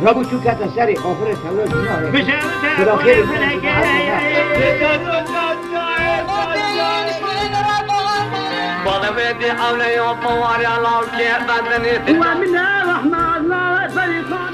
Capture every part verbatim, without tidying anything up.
Rabû çû kete serê, axirê tewra jî nare. Biraxêrê min ji Bahar Kemal. Balevêdî ewleya pawarya lawkê bedinê. Wa min e Rehman, la berî xan.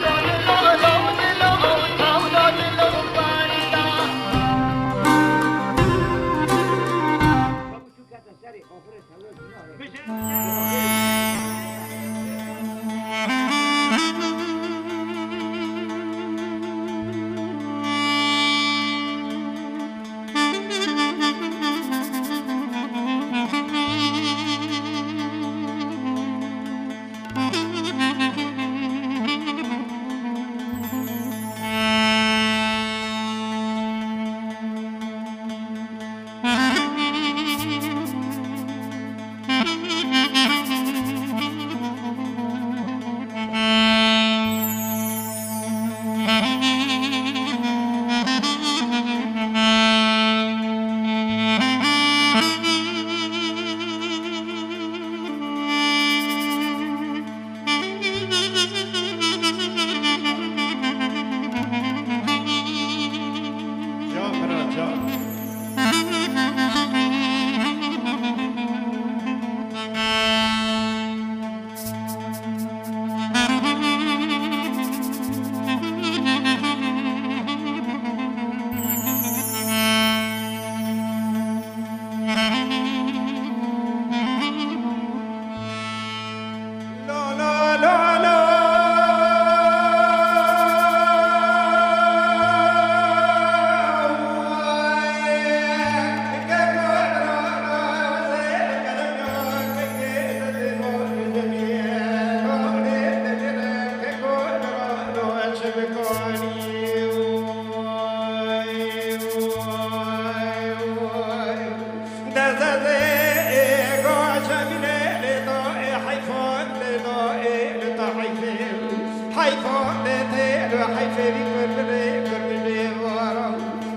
Can bira, can.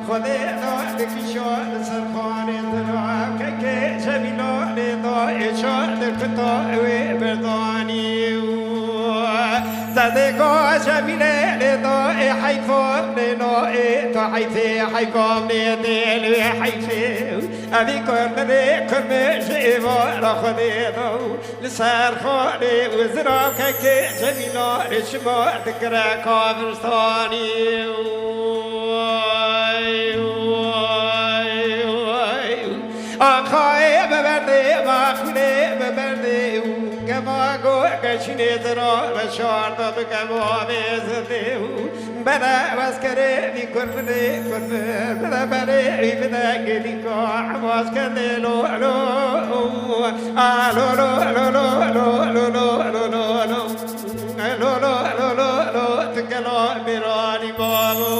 Xwedê da dikişa li ser xanê dira, kekê Cemîla lê da ê çar li kuta wê berdanî. Zedê ka Cemîlê lê da ê heyfa lê na ê ta heyfê heyfa lê dê lê heyfê. Evî kurminê kurmê ji êvara Xwedê da. Li ser xanê û ziravkekê Cemîla rê çima dikire kavirstanî. Axayê bi berdê, maxûlê bi berdê û gema go geçînê zira ve şarda bi gema vê zidê û Bere wezkerê vî kurminê kurmin, bere berê wî bide gelîka, wezkerdê lo lo, a lo lo lo lo lo lo lo lo lo lo, lo lo lo lo lo, tikelo bîranî babo.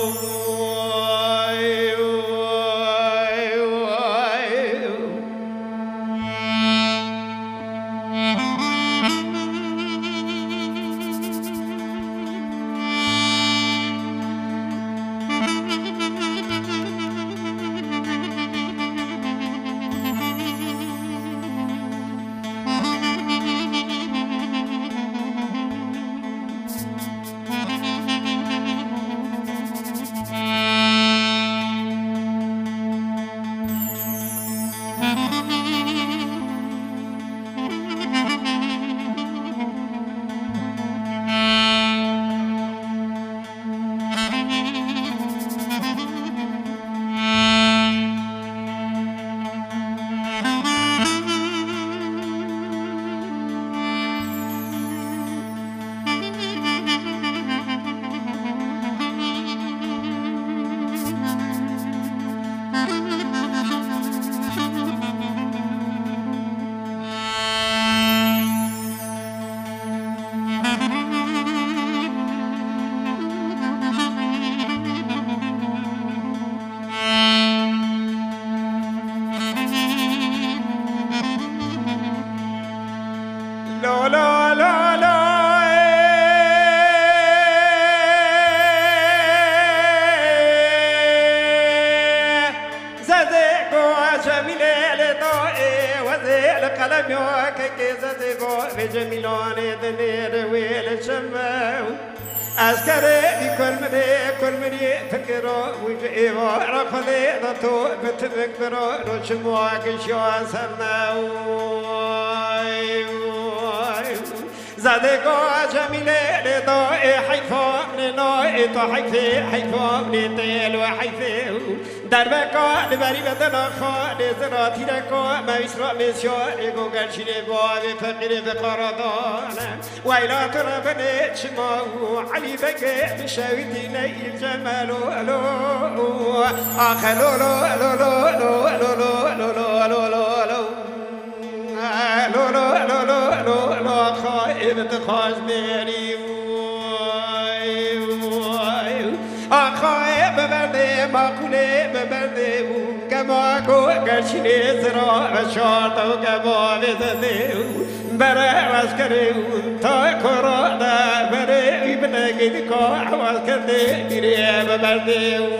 Lo, lo, lo, lo, eh. Zedê go Cemîlê lê do, eh, wezê li qelemyo kekê Zedê go vê Cemîlanê dinê re wê li çim. Eskerê bî kurminê, kurminî fikiro û ji êvara Xwedê de to bi timik biro, roşimo gişiya ser me û zadê go Cemîlê lê da ê heyfa minê na ê to heyfê, heyfa minê tê lo heyfê û derbeka li berî bedena xanê zira tîreka me wîsra mêsya ê go gerşînê bavê feqîrê fiqara dane. Weyla tu re binê çima û Elî Begê bi şewitî neyîr Cemelo lo. Axe lo lo lo lo lo lo lo lo lo lo lo lo lo. Lo lo lo lo lo lo. Axa ê bi tu xaş bêrî. Axa ê bi berdê maqûlê bi berdê û kema ku gerşînê zira ve şarta û kema vê zedê û. Bere eskerê û ta kora de berê wî binegî dika ew eskerdê bîrê biberdê û.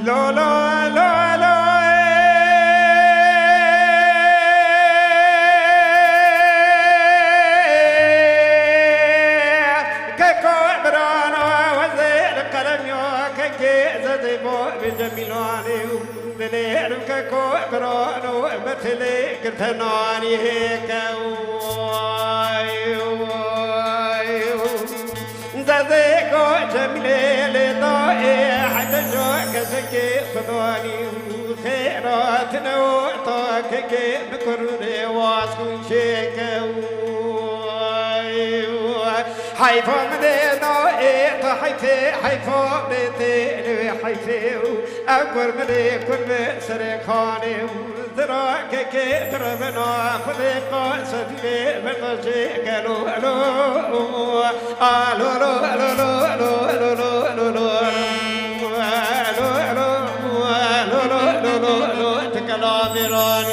Lo, lo, lo, lo, eh, keko birano wezê li qelemyo kekê zedê bo bi Cemîlanê û dilê keko birano metilê girtenanî hêke û. Zezê go Cemîlê lê da ê hete jo kesekê xwedanî û xêratine û takekê bi kurûnê was hûn çêke û. Heyfa min ê da ê ta heyfê, heyfa bê tê li wê heyfê û ev kur min ê kur bi serê xanê û. Zira kekê tirvina xwedê qasedî bê vin jê gelo elo. Alo lo elo lo elo elo lo elo lo. Elo elo elo lo elo lo elo. Tikela mêran.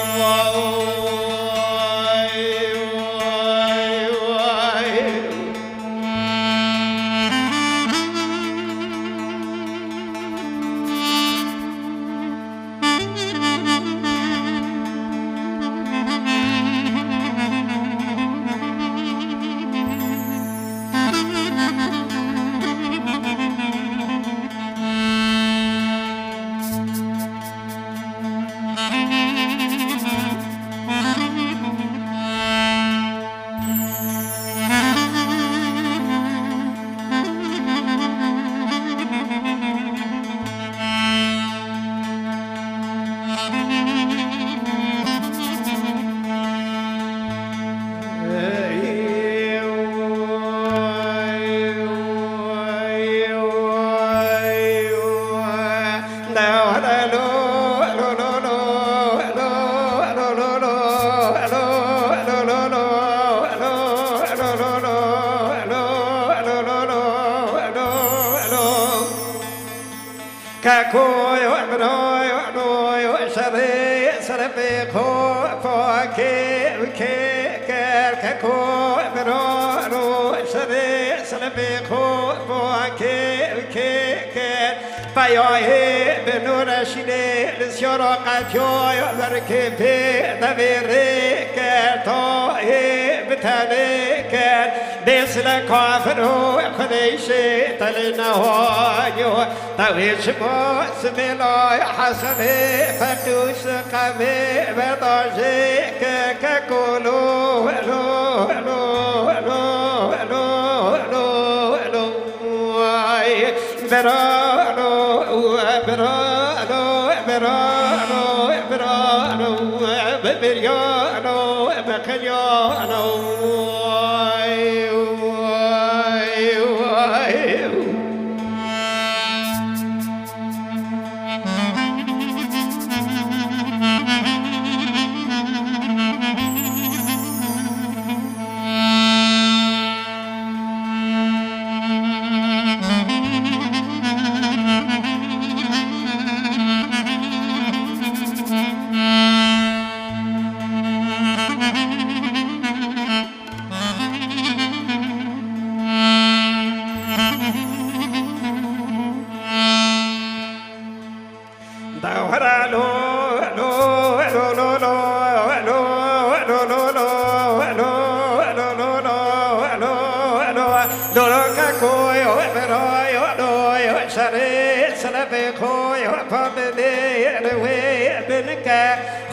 Kekoyo binoyo noyo şerê serfê xo fakê û kê ker. Keko binono şerê serfê xo fakê û kê ker. Peyayê bi nûre şînê li siyara qetiyayo berkê pê devê rê ker. Tayê bi Tenê ker dêsile kafir û xwedêşê telê nehayo. Tewê çimo simêla Hesenê feqî û siqemê verdajê ke kekolo lo lo lo lo lo lo lo lo. Ay, berano, berano, berano, berano, bibiriyano, bixiliyano. Ay, ay, ay.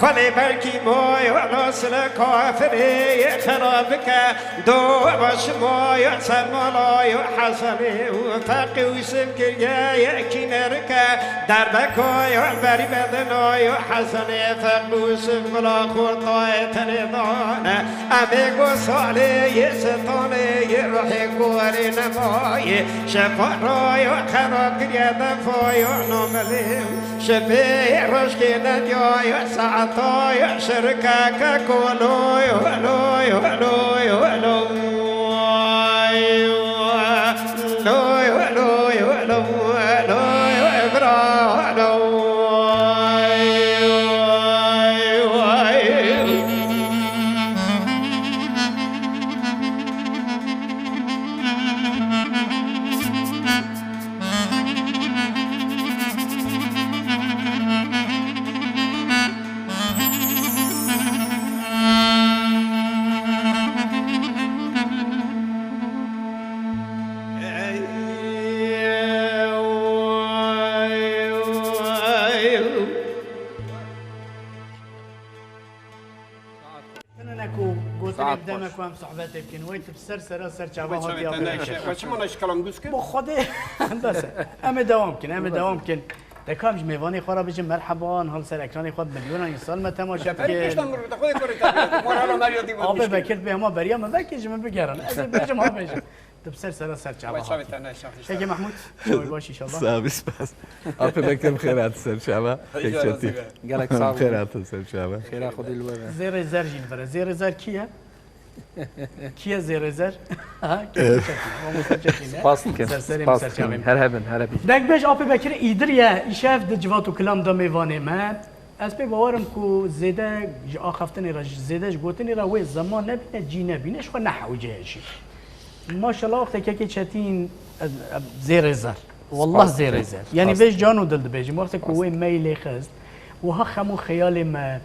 Xwedê belkî moy wala sile kafirê xera bike. Do baş moy sermala yo Hesenê û feqî û sivkiriye yekî nerike. Derbekoy berî bedenoy Hesenê feqî û sivkula xortayê tenê dane. Em ê go salê yê setanê yê ruhê korê nemayê. Şefaroy xera kiriye defoy namelê. Şibê rojkê nediyayo saetoy şirkeke koloy loy loy loy loy loy loy loy loy. Tenê ku gotinê Saet bideme xweş. Ku em sohbetê bikin. Wey tu bi ser sera ser çava Wey çavê hatiya te bêje. Neşe. Wey çima neşe kalam gûz kir? Bo Xwedê bes e. Em ê dewam bikin, em ê dewam bikin. De kam ji mêvanê xwe re bijim merheba, niha li ser ekranê xwe bi milyonan însan me temaşe dikin. Piştan mir te xwedê kurê te. Morala me ya dî Abi Bekir bê hema beriya me vekê ji min bigerin. Ez ê bêjim ha bêjim. Tu bi ser sera ser çava hatî. Kekê Mehmûd, çawê baş inşallah. Sağ ol, spas. Apê Bekir bi xêr hat ser çava. Kek Çetî. Gelek sağ ol. Bi xêr hat ser çava. Xêra Xwedê li we be. Zêrê Zer jî li vir e. Zêrê Zer kî ye? Kî ye Zêrê Zer? Ha, Kekê Çetî. Mamoste Çetî ne? Spas dikim. Ser serê min, ser çavê min. Her hebin, her hebin. Dengbêj Apê Bekir Îdir ye. Îşev di Civat û Kilam de mêvanê me. Ez pê bawer im ku zêde ji axaftinê re, ji zêde ji gotinê re wê zeman nebîne, cî nebîne, ji xwe nehewce ye jî. Maşallah, wextekekê Çetîn, ez, ez, zêrê zer. Wallah zêrê zer. Yanî vê ji can û dil dibêjim. Wextê ku wê mailê xist, wiha xem û xeyalê me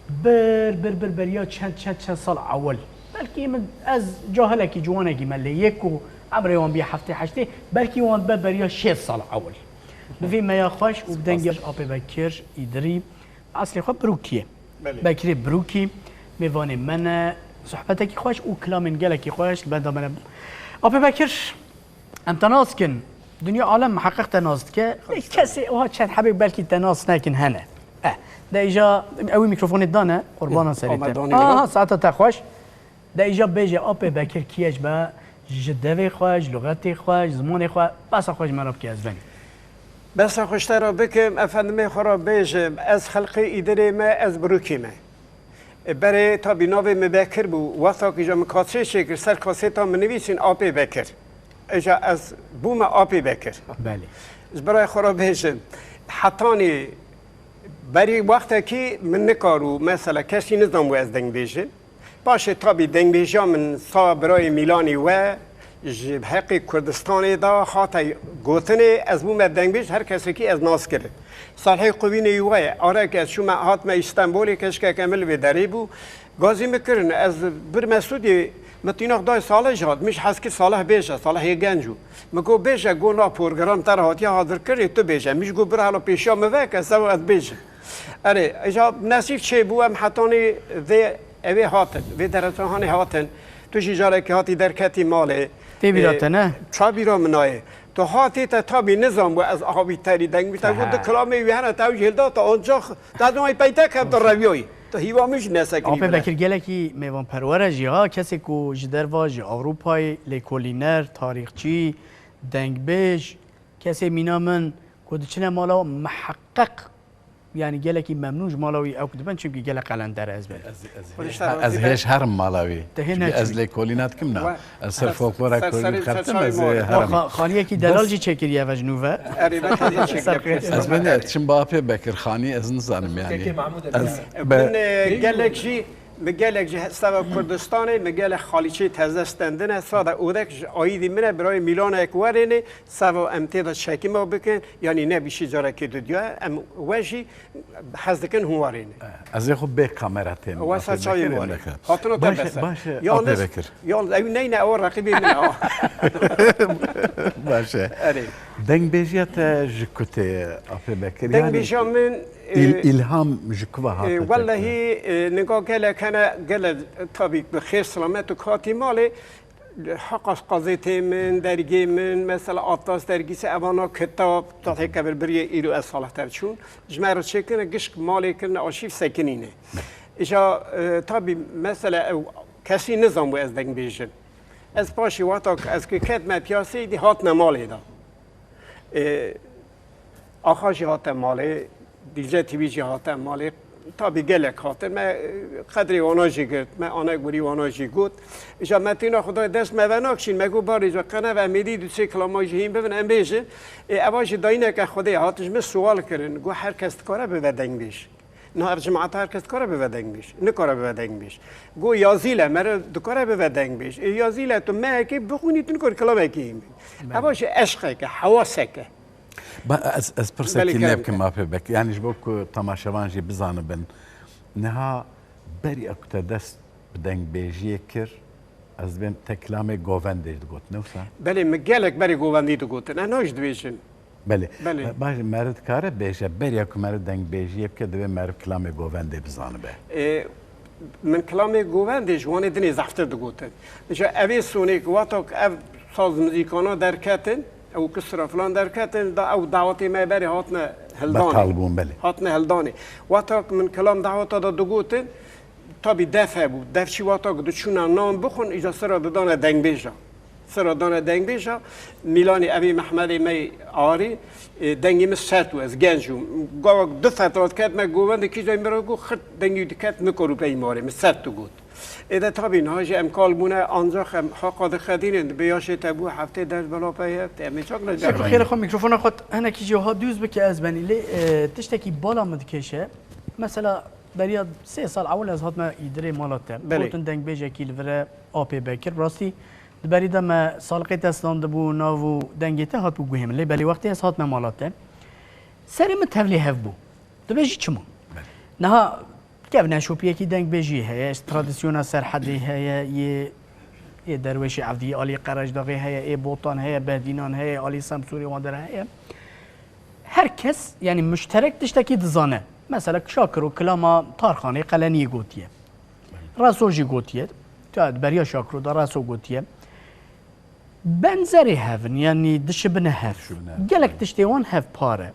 bir, bir, bir beriya çend, çend, çend sal ewil. Belkî min, ez cahilekî ciwanekî me lê yê ku emrê wan bîye heftê heştê, belkî wan be beriya şêst sal ewil. Bi vî meya xweş û bi dengê Apê Bekir Îdirî. Eslê xwe Birûkî ye. Belê. Bekirê Birûkî mêvanê me ne. Sohbetekî xweş û kilamên gelekî xweş li benda me ne. Apê Bekir, em te nas dikin. Dinya alem miheqeq te nas dike. Lê kesê wiha çend hebê belkî te nas nekin hene. Eh, de îja ew ê mîkrofonê dane, qurbana serê te. Aha, saeta te xweş. De îja bêje Apê Bekir kî ye, ji be ji devê xwe, ji lûxetê xwe, ji zimanê xwe, behsa xwe ji me re bike, ez venî. Behsa xwe ji te re bikim, efendimê xwe re bêjim, ez xelqê Îdirê me, ez Birûkî me. E, berê tabî navê min Bekir bû, wexta ku îja min kasê çêkir, ser kasêta min nivîsîn Apê Bekir. Îja ez bûme Apê Bekir. Belê. Ji birayê xwe re bêjim, hetanî berî wextekî min nikarû, mesela kesî nizanbû ez deng bêjim. Paşê tabî dengbêjiya min sa birayê Mîlanî we ji heqê Kurdistanê de hate gotinê, ez bûme dengbêj, her kesekî ez nas kirin. Salhê Qubînê wî we ye. Arek ez çûme hatme Îstenbolê, keşkeke min li vê derê bû. Gazî min kirin, ez birme Sûdiyê, Min tîna dayê Salih jî hat, min jî hez kir Salih bêje, Salih yê genc û. Min got bêje, got na program te re hatiye hazirkirin, tu bêje. Min jî got bira hela pêşiya min veke, seba ez bêjim. Erê, îca nesîb çêbû, em hetanî vê evê hatin, vê deresehanê hatin. Tu jî carekê hatî derketî malê. Tê bîra Ê, te ne? Ça bîra min nayê. Tu hatî te tabî nizanbû ez ahabî terî deng bî. Te got di kilamê wî hene te ew jî hilda te ancax te dûmayî peytek hev tu reviyoyî. Tu hîva min jî nesekirî Apê bile. Bekir gelekî mêvanperwer e jî ha, kesê ku ji derva ji Ewropayê, lêkolîner, tarîxçî, dengbêj, kesê mîna min ku diçine mala miheqeq, yanî gelekî memnûn ji mala wî ew ku dibin, çimkî gelek qelender e ez bim. Ez, ez, Xwedişta ez razî be. Hêj herim mala wî. Te hê Çimkî ez neçû. Lêkolîna dikim na. We, Ez ser her, folklora ser kurdî serî, ser dixebtim, çavê ez, e, mala. Herim. Xaniyekî delal jî çêkiriye ve ji nû ve. Erê, be teze çêkiriye. Ez bine çim bi Apê Bekir Xanî ez nizanim yanî. Kekê Mahmûd e. Ez Min, be- e, gelek jî, min gelek jî he-, seva Kurdistanê, min gelek xalîçê teze stendine, sada odek ji aîdî min e, birayê Mîlanek werêne, seva em tê de çekîma bikin, yanî ne bîşî carekê dudiya, em we jî hez dikin hûn warêne. Ez ê xwe bê kamera têm. Wesa Apê çayê Bekir warê. Êm Hatina te Baş e, bes e. Baş e, Yalnız, Apê Bekir. Yalnız ew neyne ew raqibê min e. Baş e. Erê. Dengbêjiya te ji ku tê Apê Bekir? Yanî Dengbêjiya min, îl-, e, îlham ji ku ve hate e, te? Wellehî, e, ninga gelek hene, gelek tabî bi xêr selamet û hatî malê, Heqas qazetê min, dergê min, mesela Atlas dergîse evana kitab, tahê kebir biriyê îro ez Salih Terçûn. Ji me re çêkirine, gişk malê kirine, arşîv sekinîne. Îja, e, tabî mesela ew kesî nizanbû ez dengbêjim. Ez paşê wexta ku ez ki ketme piyaseyê dî hatine malê de. E, Axa jî hate malê, Dîlce T V jî hate malê. Tabî gelek hatin. Me, e, qedrê wana jî girt. Me anegurî wana jî got. Îja me tîna Xwedayê dest me venakşîn. Me got barê, îja qene ve em êdî du sê kilama jî hîn bibin, em bêjin. Ê, eva jî dayîneke Xwedê hat ji min sual kirin. Got her kes dikare bibe dengbêj. Niha ev cemaeta her kes dikare bibe dengbêj. Nikare bibe dengbêj. Got yazîle mere dikare bibe dengbêj. Ê yazîle tu mehekê bixwînî tu nikare kilamekê hîn bî. Belê. Eva jî eşqeke, hewaseke. Ba, ez, ez pirsekî Belê, kerem bikim ke. Apê Bekir. Yanî ji bo ku temaşevan jî bizanibin. Niha berî ku te dest bi dengbêjiyê kir, ez dibêm te kilamê govendê digot, ne wisa? Belê, min gelek berê govendî digotin. Ez niha jî dibêjim. Belê. Belê. Ba, baş, meriv dikare bêje, beriya ku meriv dengbêjiyê bike, divê meriv kilamê govendê bizanibe. Ê, min kilamê govendê ji wanê dinê zehftir digotin. Îja evê sonê ku wexta ku ev saz muzîkana derketin, ew kisra filan derketin, da ew dawetê me berê hatine hildanê. Betal bûn, belê. Hatine hildanê. Wexta ku min kilam daweta da digotin, tabî def hebû. Def jî wexta ku diçûna nan bixwin, îja sira didane dengbêja. Sira dane dengbêja, Mîlanê evê Mehmedê me arî, e, dengê min sert û ez genc û. Gava du fetra diket me govendê kî cayê min re got, xirt dengê wî diket, min kor û pey marê, min sert digot. Ê de tabî niha jî em kal bûne, ancax em haqa dixedînin, bi yaşê te bû heftê ders bela pey heft, em ê çak ne Şeku xêrê xwe, mîkrofona xwe hinekî jî ha dûz bike ez benî. Lê, e, tiştekî bala min dikêşe. Mesela beriya sê sal ewil ez hatime îdirê mala te. Belê. Gotin dengbêjekî li vir e, Apê Bekir. Bi rastî di berî de me saliqê te standibû, nav û dengê te hatibû guhê min. Lê belê wextê ez hatime mala te, serê min tevlî hev bû. Dibêjî çima? Belê. Niha kevneşopiyekî dengbêjî heye, ji tradisyona Serhedê heye, yê, yê Derwêşê Evdî, alî Qerecdaxê heye, ê Botan heye, Behdînan heye, alî Semsûrê wan dere heye. Her kes, yanî muşterek tiştekî dizane. Mesela Şakiro kilama Tarxanê Qeleniyê gotiye. Reso jî gotiye. Tu di beriya Şakiro de Reso gotiye. Benzerê hev in, yanî dişibine hev. Dişibine hev. Gelek tiştê wan hevpar e.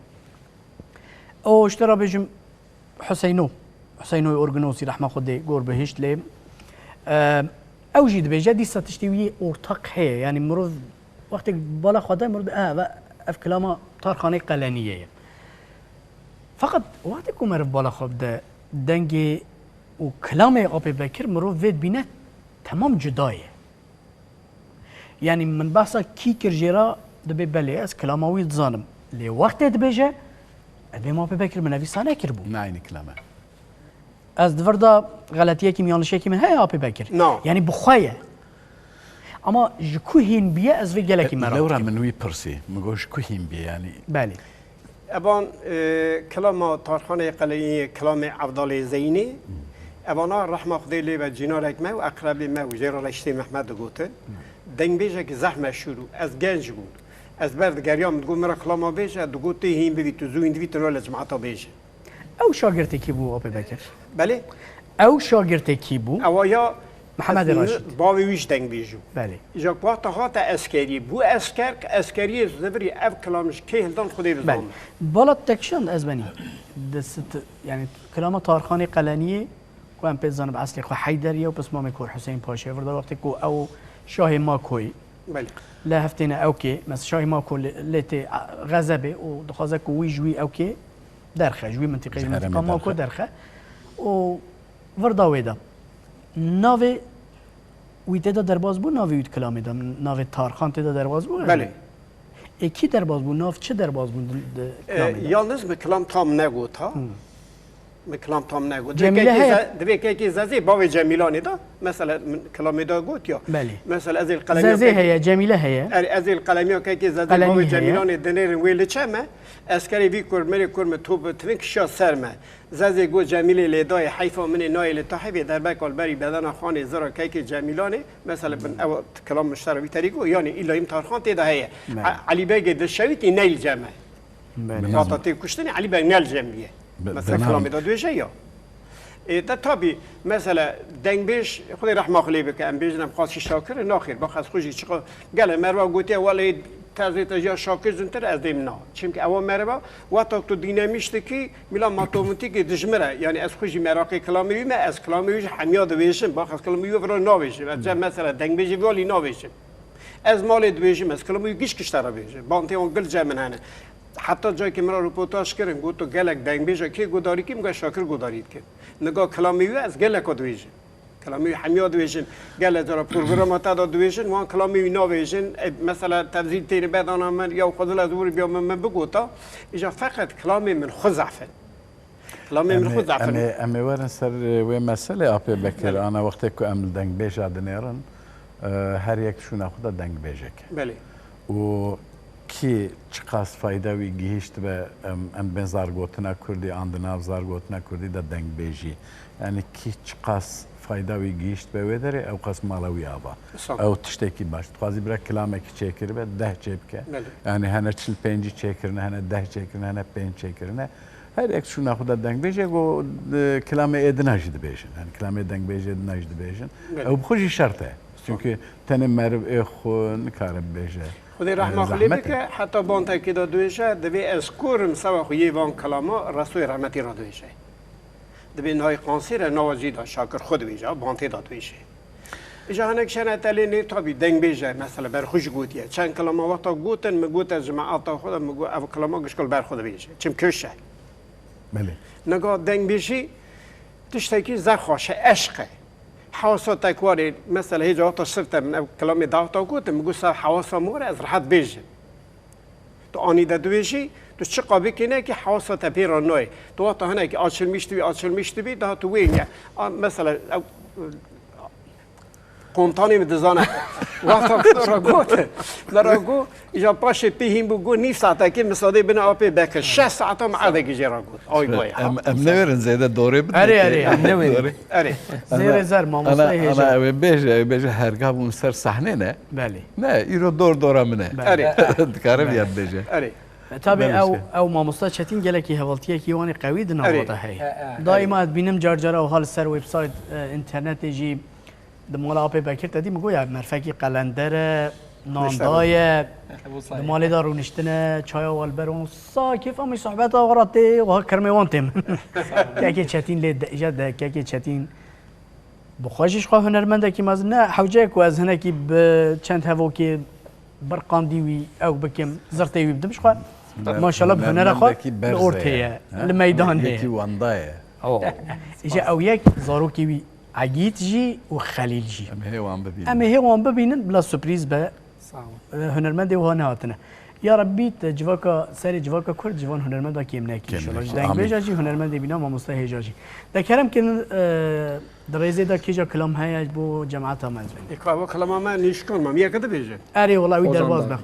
Û ji te re bêjim, Huseyno, Huseynoyê Orginosî, rehma Xwedê gor bihişt lê, e, ew jî dibêje, dîsa tiştê wî ortak heye. Yanî mirov wextê bala xwe de mirov, e, ve ev kilama Tarxanê Qeleniyê ye. Feqet wextê ku meriv bala xwe bide dengê û kilamê Apê Bekir, mirov vê dibîne temam cuda ye. Yanî min behsa kî kir jê re, dibê belê ez kilama wî dizanim. Lê wextê dibêje, ez dibêm Apê Bekir min evîsa nekiribû. Ne eynî kilam e. Ez di vir de xeletiyekî min, yanlişiyekî min heye Apê Bekir? Na. Yanî bi xwe ye. Ama ji ku hîn bûye ez vê gelekî merak dikim. Lewra min wî pirsî. Min got ji ku hîn bûye yanî? Belê. Evan, e, kilama Tarxanê Qeleniyê, kilamê Evdalê Zeynê, Evana rehma Xwedê lê be cînarek me û eqrebê me û jê re Reştê Mehmed digotin. Dengbêjekî zehf meşhûr û ez genc bûm. Ez ber digeriyam, digot min re kilama bêje, digot tê hîn bivî tu zû hîn divî tu re li cemaeta bêje. Ew şagirtê kî bû, Apê Bekir? Belê. Ew şagirtê kî bû? Ewa ya Mihemed ez Raşîd. Bavê wî ji dengbêj bû. Belê. Îja ku wexta hate eskeriyê, bû esker, eskeriyê zivirî ev kilam ji kê hildan Xwedê bizane. Belê. Bala te kişand ez benî. Di sit-, yani kilama Tarxanê Qeleniyê ku em pê zanin bi eslê xwe Heyderî ye û pismamê Kor Huseyîn Paşê vir de wextê ku ew şahê Makoyî Belê. Li heftêne ew kê, mesela şahê Mako lê, lê tê, a, xezebê û dixwaze ku wî ji wî ew kê derxe, ji wî mintiqê, ji Ji herêmê mintiqa Mako derxe. derxe. Û vir da wê de. Navê wî tê de derbas bû, navê wî di kilamê de, navê Tarxan tê de derbas bû? Belê. Ê kî derbas bû, nav çi derbas bû di, di E, kilamê de? Yalnız mi kilam tam negota? Hmm. Min kilam tam negot. Cemîle Divê kekê heye? Ze-, divê kekê Zezê bavê Cemîlanê de. Mesela min kilamê de got ya. Belê. Mesela ez ê li qelemiya Zezê kekê heye, Cemîle heye. Er, ez ê li qelemiya kekê Zezê Qelemî bavê heye. Cemîlanê dinêrin wê li çe me. Eskerê vî kur, mirê kur min top bi tivin kişiya ser me. Zezê got Cemîlê lê dayê heyfa min ê nayê li tahê vê derbeka li berî bedena xanê zira kekê Cemîlanê. Mesela bin ew kilam min ji te re wî terî got, yanî îlayîm Tarxan tê de heye. Belê. E-, Elî Begê di şewîtî neyl cem e. Belê. Vata tê kuştinê Elî Beg nel cem bîye. Be-, Mesela benav- kilamê de dibêje ya. Ê, de tabî, mesela, dengbêj, Xwedê rehma xwe lê bike, em bêjin em xasî Şakir in, naxêr, bax ez xwe jî çiqa, gele meriva gotiye, welê tezê te ya Şakir zûntir, ez dêm na. Çimkî ewa meriva, wexta ku tu dînemîş dikî, mîla matematikê dijmir e. Yanî ez xwe jî meraqê kilamê wî me, ez kilamê wî ji hemiya dibêjim, bax ez kilamê wî vira nabêjim. Ez cem mesela dengbêjê vî alî nabêjim. Ez malê dibêjim, ez kilamê wî giş giş te re bêjim. Bantê wan gil cem min hene. Heta cayekê min re roportaj kirin, got, "Tu gelek dengbêj e, kê guhdarî kî?" Min got, "Şakir guhdarî dikin." Niga kilamê wî ez geleka dibêjim. Kilamê wî hemiya dibêjin. Gelek cara programa te de dibêjin, wan kilamê wî nabêjin. E, mesela tevzîl têne bedana min, ya xwezil ez wir biya min, min bigota. Îja feqet kilamê min xwe zehf in. Kilamê min Em ê, xwe zehf em in. ê, em ê werin ser, e, wê meselê, Apê Bekir. Belê. Ana wextê ku em li dengbêja dinêrin, e, her yek şûna xwe de dengbêjek e. Belê. Û kî çiqas fayda wî gihîşt be, em, em bên zargotina kurdî, an di nav zargotina kurdî de dengbêjî. Yanî kî çiqas fayda wî gihîşt be wê derê, ew qas mala wî ava. Sağ ol. Ew tiştekî baş. Dixwazî bira kilamekî çêkiribe, deh çêbike. Belê. Yanî hene çil pêncî çêkirine, hene deh çêkirine, hene pênc çêkirine. Her yek şûna xwe de dengbêjê got, e, kilamê ê dina jî dibêjin. Yanî kilamê dengbêjê dina jî dibêjin. Belê. Ew bi xwe jî şert e. Çünkü tenê meriv ê xwe nikare bibêje. Xwedê rehma xwe lê bike, heta bantekê de dibêje, divê ez kurim sewa xwe yê van kilama restoyê rehmetî re dibêje. Dibê nayê qansêre nawa jî de Şakir xwe dibêje, bantê de dibêje. Îja hinek şene te lê nê tabî dengbêje, mesela ber xwe jî gotiye. Çend kilama wexta gotin, min got ez cemaeta xwe de, min got ev kilama gişka li ber xwe dibêje. Çim kiş e. Belê. Niga dengbêjî tiştekî zehf xweş e, eşq e. Hewsa te ku warê, mesela hêca wexta sifte min ev kilamê dawta gotin, min got, "Sa hewsa min were ez rehet bêjim." Tu anî de dibêjî, tu çiqa bikî nekî hewsa te pê re nayê. Tu wexta hinekî açilmîş dibî, açilmîş dibî, daha tu wê niye. A, mesela, ew, Komutanê min dizane. Wexta min ra got, min ra got, îja paşê pê hîn bû, got, "Nîv saetekê misadê bine Apê Bekir." Şeş saeta min erdekî jê re got. Ay bay ha. Em, em newêrin zêde dorê bidin. Erê, erê, em newêrin. Dorê. Erê. Zêrê zer, mamoste hêja. Ana, ana, ew ê bêje, ew ê bêje herga bûn ser sahnê ne? Belê. Ne, îro dor dora min e. Belê. Erê. Dikare viya bêje. Erê. E, tabi ew, ew mamosta Çetîn gelekî hevaltiyekî wan ê qewî di nava de heye. He, he. Daîma ez dibînim car cara wiha li ser websayt, e, înternetê jî di mala Apê Bekir te dî min got ya merfekî qelender e, nanda ye, di malê de rûniştine, çaya wan li ber wan sa kêf amî sohbeta wan re tê, wiha kirmê wan tê min. Kekê Çetîn lê de, îja de, kekê Çetîn Bi xwe jî ji xwe hunermendekî mezin ne, hewce ye ku ez hinekî bi çend hevokê birqandî wî ew bikim, zirtê wî bidim ji xwe. Maşallah bi hunera xwe li ortê ye, li meydanê ye. Yekî wenda ye. Îje ew yek zarokê wî Egît jî û Xelîl jî. Em ê hê wan bibînin. Em ê hê wan bibînin, bila surprîz be. Sağ ol. E, hunermendê wiha nehatine. Ya Rebbî, te civaka, serê civaka Kurd ji van hunermenda kêm nekî. Kêm inşallah. Ji nekî. Amin. Dengbêja jî, hunermendê bîna mamoste hêja jî. De kerem kirin, e, di rêzê de kêja kilam heye ji bo cemaeta me ez bênim. Ê, ka, ewa kilama me nîşkan me, yeke dibêje. Erê, wela wî derbas be.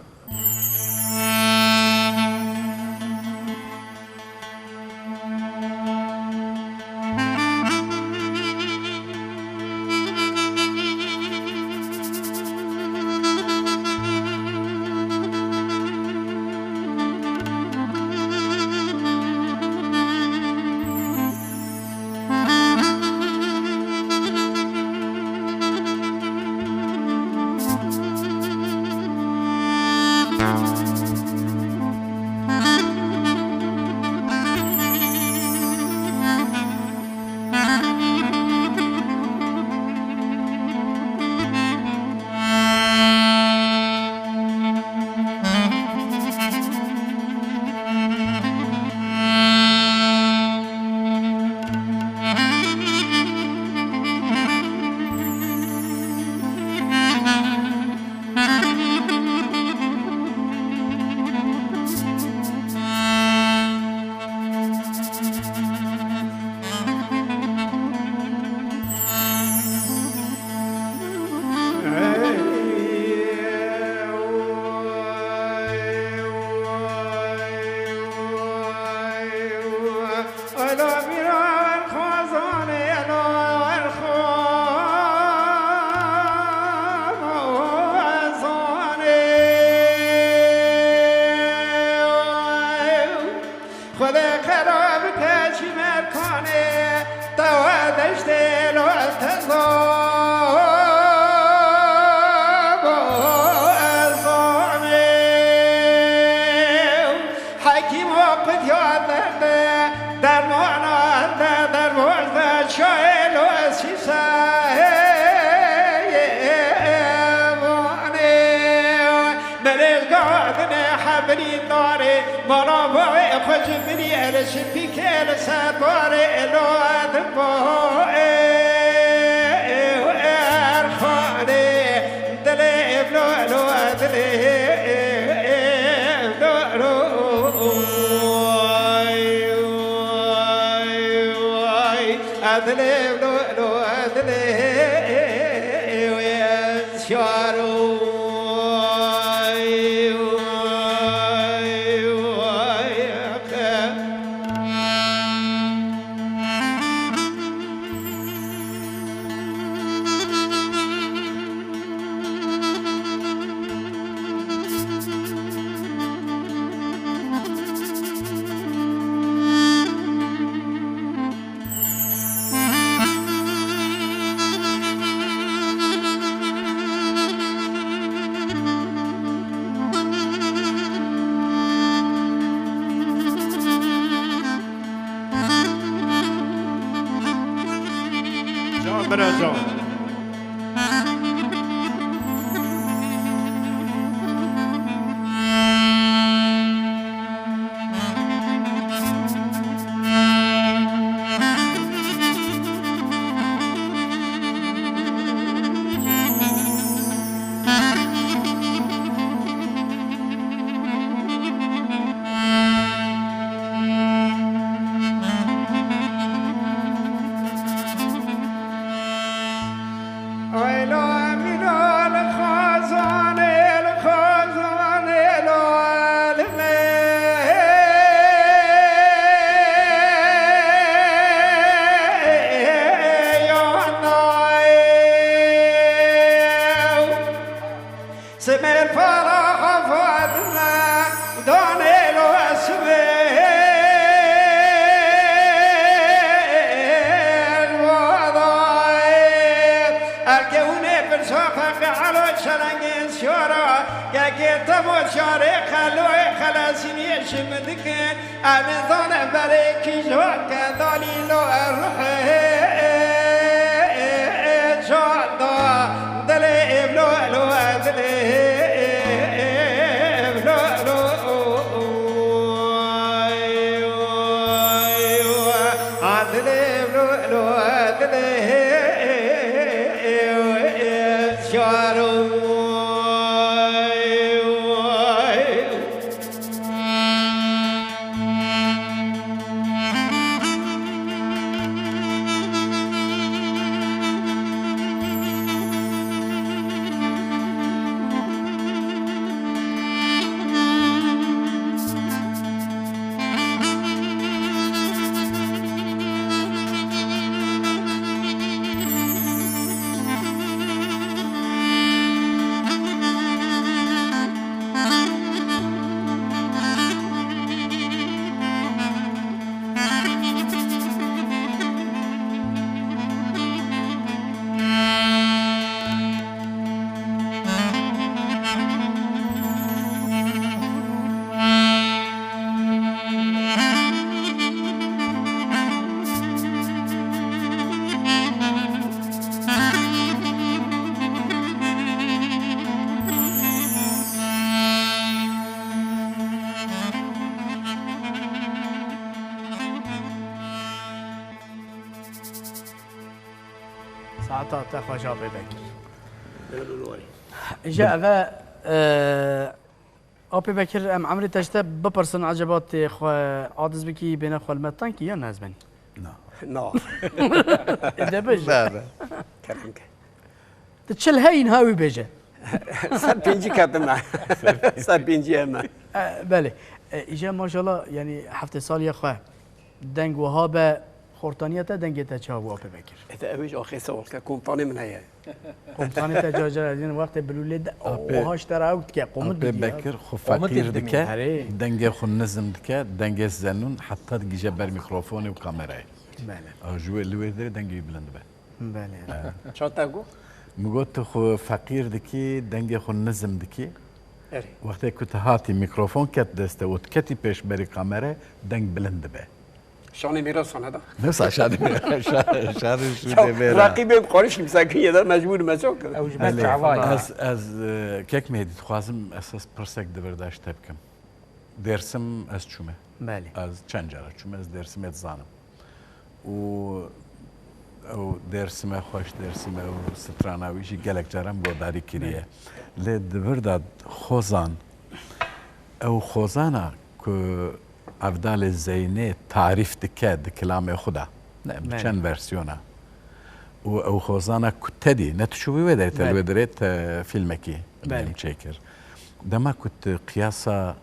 Binî darê mala bavê xwe ji binî el şipîkê li ser barê elo edbo ê erxanê dilê evlo elo dilê evlo elo dilê evlo elo dilê Can bira can. Simêr para xwe Fatime danê lo simêr vadayê. Erke hûnê pirsa feqî elo çelengên siyara, kekê te bo çarê xeloyê xelesîniyê ji min dikin. Em ê zanin berê kîjan ke dalîlo ruhê can da dilê evlo elo dilê evlo elo a dilê evlo elo dilê şaro. Saeta te xweş Apê Bekir. Îja eve, e, Apê Bekir, em emrê te ji te bipirsin, eceba tê xwe adiz bikî bêne xwe li me tankî ya ne ez benî? Na. Na. Îde bêje. Ne, ne. Kerem ke. Tu çil heyîn ha wî bêje. Ser pêncî ketime. Ser pêncî heme. E, belê. E, îje maşallah, yanî heftê saliya xwe deng wiha be, xortaniya te dengê te çawa bû Apê Bekir? Ete ew jî axê sewal ke komutanê min heye. Komutanê te cara cara dîn wextê bilûlê de, Apê, oha ji te re ew dike, qomit Apê dike. Bekir xwe Qomit feqîr dike, dike, herê. Dengê xwe nizm dike, dengê zenûn heta digije ber mîkrofonê û kamerayê. Belê. Ew ji wê li wê derê dengê wî bilind be. Belê. Çawa te got? Min got, tu xwe feqîr dikî, dengê xwe nizm dikî. Erê. Wextê ku tu hatî, mîkrofon ket dest te û tu ketî pêşberî kamere, deng bilind dibe. Şanê mîrasan heda. Nefsa şanê mîra-, şa-, şanê şûdê Ya, mêra. Reqîbê qarişî misakiye de mecbûr me çawa kirin? Ew ji me Belê. Çavayê. Ez, ez, e, kek Mêdî, dixwazim esas pirsek di vir de ji te bikim. Dêrsim ez çûme. Belê. Ez çend cara çûme, ez Dêrsimê dizanim. Û ew Dêrsime xweş, Dêrsime û strana wî jî gelek caran guhdarî kiriye. Belê. Lê di vir de xozan, ew xozana ku Evdalê Zeynê tarîf dike di kilamê xwe de, ne, bi Belê. çend versiyona. Û ew xozana ku te dî, ne tu çûbî wê derê, te li Belê. wê derê te fîlmekî Belê. çêkir. Dema ku tu qiyasa,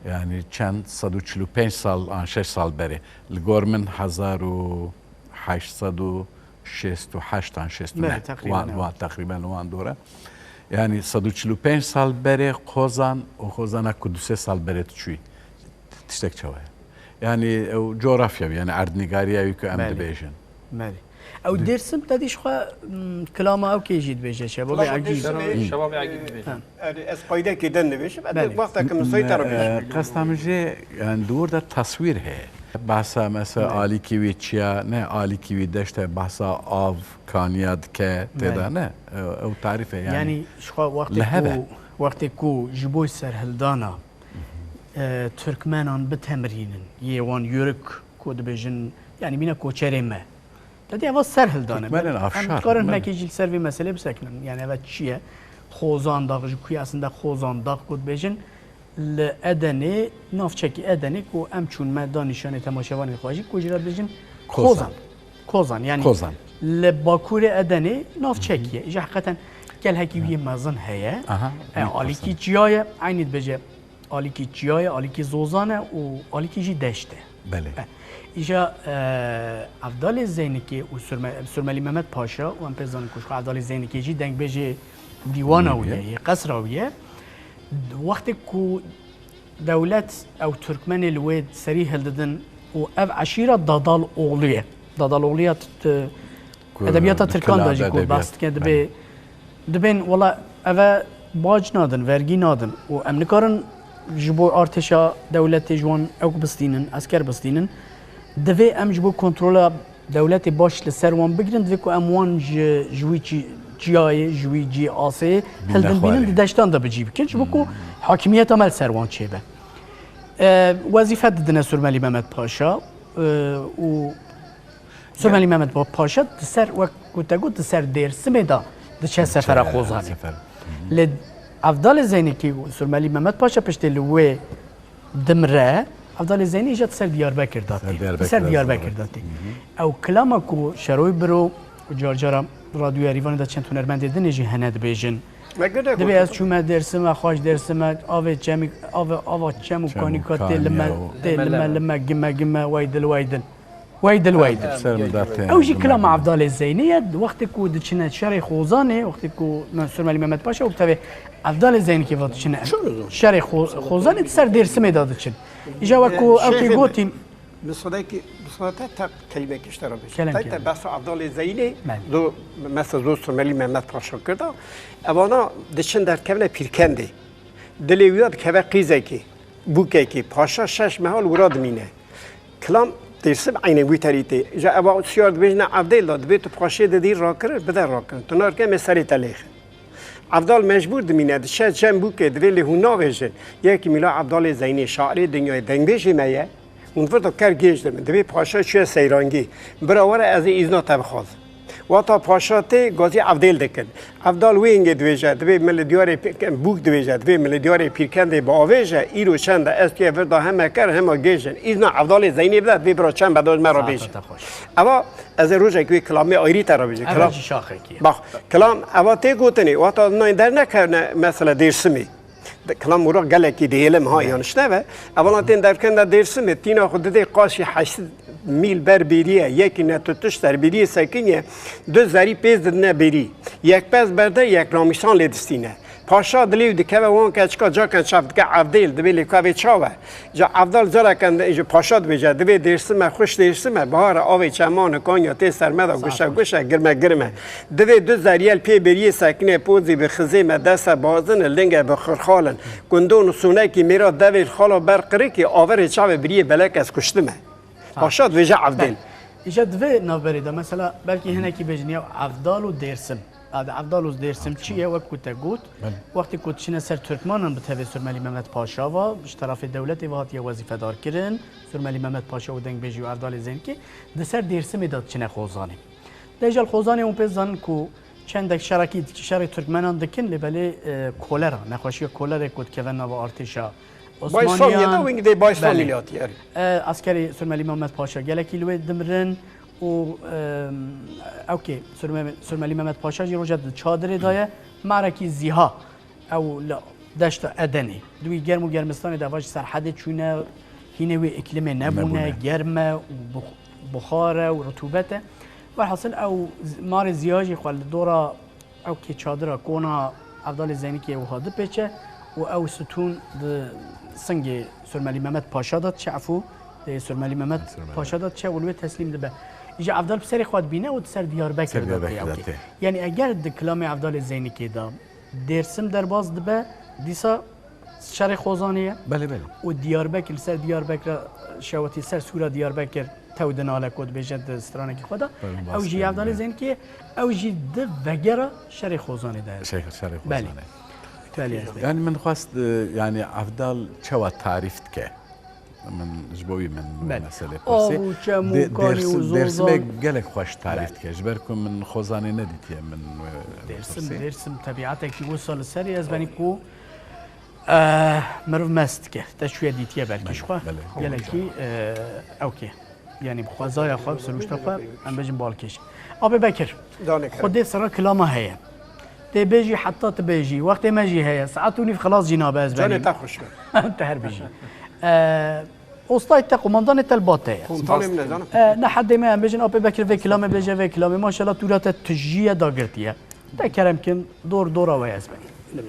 yani çend sed û çil û pênc sal an şeş sal berê, li gor min hezar û heşt sed û şêst û heşt an şêst û neh, Belê, teqrîben wan, ew. wan, teqrîben wan dor e. Yani sed û çil û pênc sal berê xozan û xozana ku du sê sal berê tu çûyî. Tiştek çawa ye? Yani ew coğrafya, yani erdnîgariya wî ku em Belê. dibêjin. Belê. Ew Dêrsim te dî ji xwe, m, kilama ew kê jî dibêje, şebabê Kilama egî. Dêrsimê, Şebabê egî dibêje. Ha. Yani ez qaydekê din dibêjim, ez Belê. wexta ki min soy te re bêjim. Qesta min jê, yani di wir de taswîr heye. Bahsa mesela Belê. alîkî wî çiya, ne alîkî wî deşt e, bahsa av, kaniya dike, tê de Belê. ne? Ew, ew tarîf e yani. Yani ji xwe wextê Li hebe. ku, wextê ku ji bo serhildana, e, Tirkmenan bitemrînin, yê wan yörük ku dibêjin, yani mîna koçerê me. Te dî eva serhildan e. Tirkmenên Em avşar, dikarin belê. hinekî jî li ser vê meselê bisekinin. Yani eva çi ye? Xozan Dax, ji ku ye aslında Xozan Dax ku dibêjin, li Edenê, navçekî Edenê ku em çûn me da nîşanê temaşevanên xwe jî, ku jî re dibêjin Kozan. Kozan. Kozan, yani Kozan. li bakurê Edenê navçekî ye. Îja heqeten gelhekî wî mezin heye. Aha, E, wî alîkî Kozan. çiya ye, eynî dibêje alîkî çiya ye, alîkî zozan e û alîkî jî deşt e. Belê. E, îja, e, Evdalê Zeynikê û Surme-, Surmelî Mehmet Paşa û em pê zanin ku ji xwe Evdalê Zeynikê jî dengbêjê dîwana wî ye, Wî ye. yê qesra wî ye. Wextê ku dewlet ew Tirkmenê li wê serî hildidin û ev eşîra Dadal oğlu ye. Dadal oğlu ya t-, t-, Ku edebiyata bi Tirkan de kila jî de ku edebiyat, bahs dike, dibê, belê. dibên wela eve bac nadin, vergî nadin û em nikarin ji bo artêşa dewletê ji wan ew bistînin, esker bistînin. Divê em ji bo kontrola dewletê baş li ser wan bigirin, divê ku em wan ji, ji wî çi-, çiyayê, ji wî cî asê Bîne hildin bînin, xwarê. di deştan de bi cî bikin, ji bo ku Hmm. hakimiyeta me li ser wan çêbe. E, wezîfe didine Surmelî Mehmet Paşa, e, û Surmelî Mehmet Pa-, Paşa di ser, wek ku te got, di ser Dêrsimê de diçe sefera Xozanê. sefer. Lê Evdalê Zeynekî û Surmelî Mehmet Paşa piştê li wê dimre, Evdalê Zeynî îja di ser Diyarbekir de tê. Ser Di ser Diyarbekir Diyarbekir de de tê. Ew kilama ku Şeroy Biro û car cara radyoya Rîvanê de çend hunermendê dinê jî hene dibêjin. Me gide Dibê gotin. ez çûme Dêrsime, xweş Dêrsime, avê çemî, avê, ava çem û Çem û kanîka tê li me, kaniya û tê li me, li me, gime, gime, weydil, weydil. Weydil, weydil. Ser min de tê. Ew jî kilama Evdalê Zeynî ye, wextê ku diçine şerê Xozanê, wextê ku Mansur Melî Mehmet Paşa û bi tevê Evdalê Zeynî kê ve diçine şerê Xo-, Xozanê di ser Dêrsimê de diçin. Îja wek ku ew tê Şêxê gotî, Bi sadekî, bi sadete te kelimekî ji te re bêjim. Kelemkî. Te, te behsa Evdalê Zeynê, Belê. do, mesela do Surmelî Mehmet Paşa kirda. Evana diçin derkevine pîrkendê. Dilê wîya dikeve qîzekî, bûkekî. Paşa şeş meha li wira dimîne. Kilam Dêrsim eynê wî terî tê. Ji eva siyar dibêjine Evdêl da, dibê tu paşê didî rakirin, bide rakirin. Tu narke me serê te lêxin. Evdal mecbûr dimîne, diçe cem bûkê, divê lê hûn navêjin. Yekî Mîla Evdalê Zeynê, şairê dinyayê, dengbêjê me ye. Hûn vir do ker gêj dimin. Divê paşa çûye seyrangî. Bira were ez ê îzna te bixwazim. Wata paşa tê gazî Evdêl dikin. Evdal wê hingê dibêje, divê min li diyarê pî-, bûk dibêje, divê min li diyarê pîrkendê biavêje, îro çend e, ez tuye vir da heme ker, hema gêj in. Îzna Evdalê Zeynê bide, divê bira çend be da ji me re bêje. Saeta te xweş. Eva ez ê rojek wê kilamê ayrî te re bêjim. Eva Kilam jî şaxekî ye. Bax, kilam eva tê gotinê, wata nayên dernekevne mesela Dêrsimê. De, kilam ûra gelekî dihêlim ha, Evet. yan işte ve. Evala tên derken de Dêrsimê, tîna xwe didê qaşî heşt mîl ber bêriye, yekî ne tutuş ser bêriyê sekiniye, du zerî pêz didine bêrî. Yek pez berde, yek ramîsan lê distîne. Paşa dilê wî dikeve wan keçika caken çav dike Evdêl, dibê lê kavê çav e. Ca Evdal careken de ji paşa dibêje, divê Dêrsim e, xweş Dêrsim e, bahar e, avê çeman e, kanya tê ser me de, guşe guşe, girme girme. Divê du zeriyel pê beriyê sekine pozî bi xizê me dese bazin e, linge bi xirxal in. Gundon û sonekî mêra devê xala ber qirikî, averê çavê biriyê belek ez kuştime. Paşa dibêje Evdêl. Îja divê navberê de, mesela, belkî hinekî bêjin ya Evdal û Dêrsim. Evdal û Dêrsimçî ye, wek ku te got. Belê. Wextê ku diçine ser Tirkmanan bi tevê Surmelî Mehmet Paşa ve, ji terefê dewletê ve hatiye wezîfedar kirin. Surmelî Mehmet Paşa û dengbêjî û Evdalê Zeynikê di ser Dêrsimê de diçine Xozanê. Dê ji Xozanê hûn pê zanin ku çendek şerekî, şerê Tirkmenan dikin, lê belê, e, kolera, nexweşiya kolerê ku dikeve nava artêşa Osmaniyan. Bayîs Romiyê de wî dê bayîs Romiyê hatî, erê. E, eskerê Surmelî Mehmet Paşa gelekî li wê dimirin û, e, ewkê Surme-, Surmelî Mehmet Paşa jî roja di çadirê de ye, marekî zîha ew li deşta Edenê. Di wî germ û germistanê de va ji serhedê çûne, hînê wê îklimê nebûne, nebûne, germ e û bux-, buxar e û rutûbet e. Werhasil ew z-, marê zîha jî xwe li dora ewkê çadira kona Evdalê Zeynikê wiha dipêçe û ew stûn di singê Surmelî Mehmet Paşa de diçe, efû, ê, Surmelî Mehmet Surmelî. Paşa de diçe û li wê teslîm dibe. Îja Evdal bi serê xwe dibîne û di ser Diyarbekir de tê, ewkê. Ser Diyarbekir de tê. Yanî eger di kilamê Evdalê Zeynikê de Dêrsim derbas dibe, dîsa şerê Xozanê ye. Belê, belê. Û Diyarbekir, li ser Diyarbekir şewatî ser sûra Diyarbekir tew dinale ku dibêje di stranekî xwe de. Belê, ew jî Evdalê Zeynikê, ew jî di vegera şerê Xozanê de ye. Şer-, şerê Belê. Xozanê. Belê, ez Yanî min xwest, e, yanî Evdal çawa tarîf dike? Min ji bo wî min Belê. Meselê pirsî. Av û çem û Dê-, kanî û Dêrsim-, zozan. Dêrsimê gelek xweş tarîf Belê. Dike. Ji ber ku min Xozanê nedîtiye min wê Dêrsim, pirsî. Dêrsim tebiatekî wisa li serê ez benî ku, e, mirov mest dike. Te çûye dîtiye belkî Belê, ji xwe. Belê. Gelekî, e, ewkê. Yanî bi xwezaya xwe, bi sirûşta xwe, em bêjin balkêş. Apê Bekir, Danê kerem. Xwedê sira kilama heye. Tê bêjî heta tu bêjî. Wextê me jî heye. Saet û nîv xilas jî nabe ez Canê benîm. Te xweş be. Te her bijî. E, ostayê te, qomandanê te li ba te ye. Komutanê min e, zanim. E, ne hedê me em bêjin, Apê Bekir vê kilamê bêje, vê kilamê. Maşallah tûra te tijî ye, dagirtî ye. Te kerem kin, dor dora we ez benîm.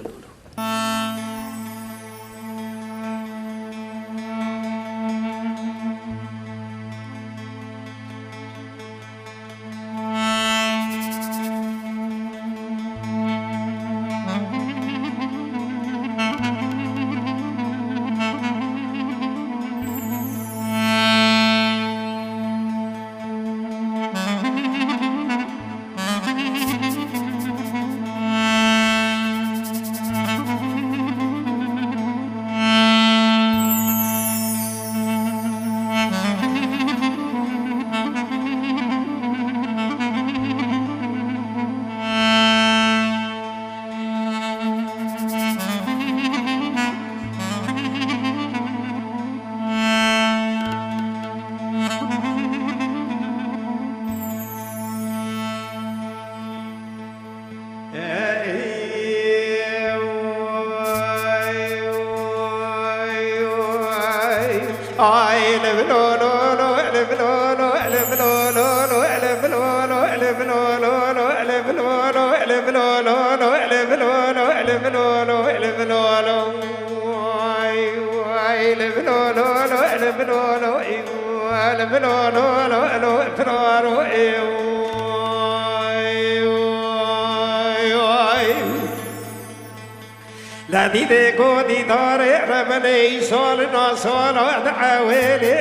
Ledî vê godî darê rebenê îsal nasala di ewêlê.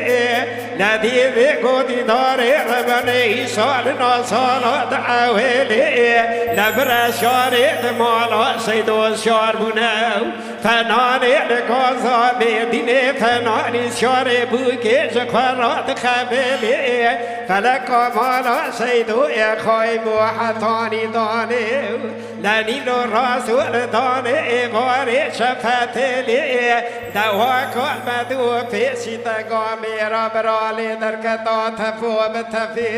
Ledî vê godî darê rebenê îsal nasala di ewêlê. Lebire şarê di mala seydo şar bûne. Fenanê li gaza bê dînê fenanî şarê bûkê ji xwe re dixebelê. Feleka mala seydo ê xaybo hetanî danê. Lenîno razû li danê êvarê şefetelê. Dewa kalmedû pêşî te gamê ra biralê derketa tefo bi tefê.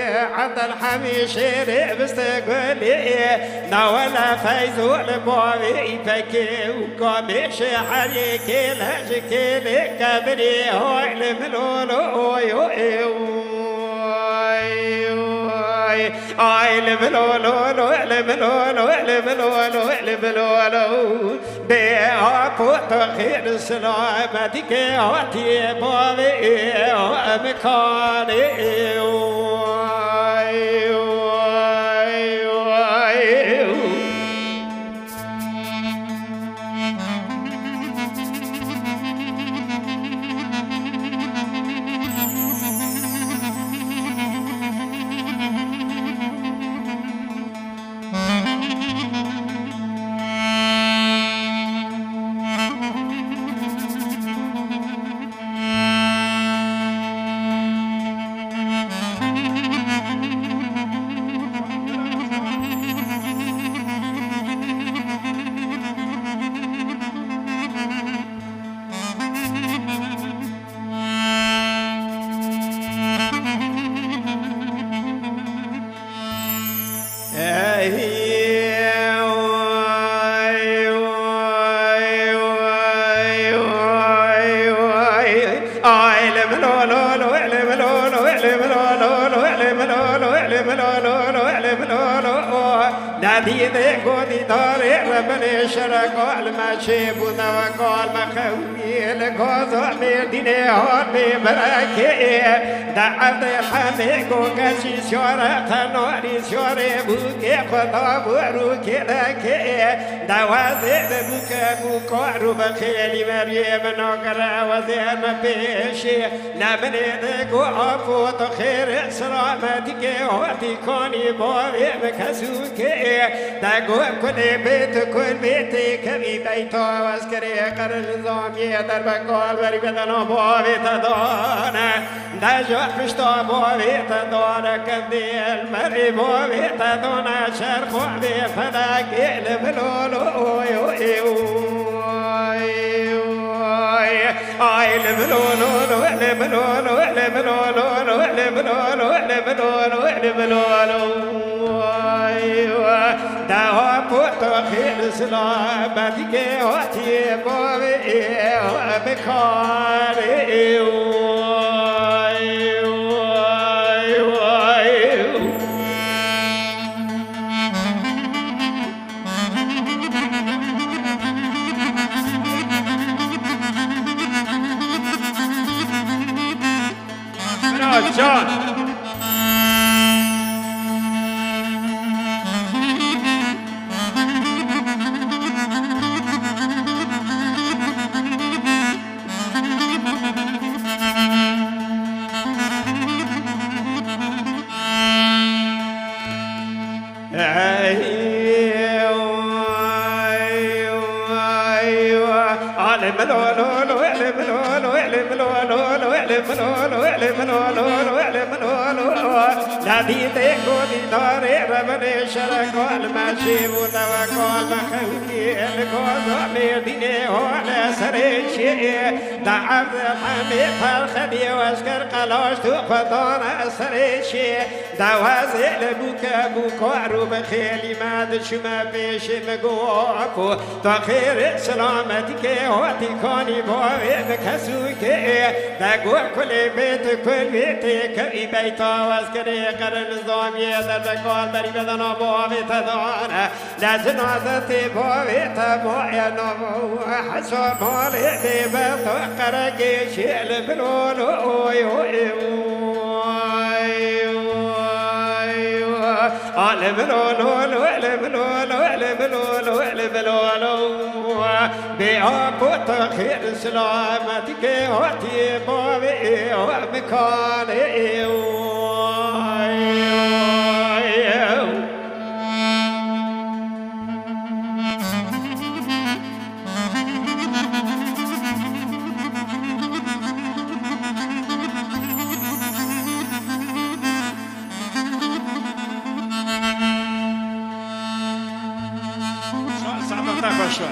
Endel hemî şêrê biste gulê. Nawele feyzû li bavê îpekê û gamê şeherê kêle ji kêlê kevirê. Hay li milolo oy oy oy. Ay li bilolo lo, li bilolo, li bilolo, li bilolo. Bê apo tu xêr selametî ke hatiye bavê em kanê. Ay, ay, ay. Bilolo, lo, le bilolo, o. Nadî de godî darê rebinê şereko, li me çê bû neweko, li me qewî, li gozo Mêrdînê hol bê birekê. De evdê hemê go keçî siyore, tenorî siyore bû kê xwe da bû rû kê de kê. De wezê de bû ke bû ko rû bi xêlî meriyê min o gere wezê me pêşê. Neminê de ku afo tu xêr selametikê hatî kanî bavê bi kesûkê. De ku kulê bê tu kul bê tê kevî beyta wezkerê qerin zamiyê derbekal berî bedena bavê te dane. De ji pişta bavê te dane kendê el merê bavê te dane çerxo bê felekê li bilolo oy oy oy. Ay, le bilolo, le bilolo, le bilolo, le bilolo, le bilolo, le bilolo. Ay, daha puto xil sila badike hati bove e bikare. Ay, ay, ay. Bira can. Nadî tê godî darê revinê şereko, li me çê bû neweko, li me xewkî, li goza Mêrdînê hole serê çê. De evde hemê perxedî wezker qelaş tu xwe dane serê çê. Dawazê li bûke bû ku rû bi xêlî me diçûme pêşê min got ku tu xêr ê silametikê hatî kanî bavê bi kesûkê. De got kulê bê tu kul bê tê kevî beyta wezkerê qerin zamiyê derbekal berî bedena bavê te dane. De cinazê tê bavê te boye navo hesa malê tê be tu qeregê çê li bilolo oy oy oy. A li bilolo, li bilolo, li bilolo, li bilolo. Bê apo tu xêr silametikê hatî bavê o mikalê oy oy. Sa-, saeta te xweş be.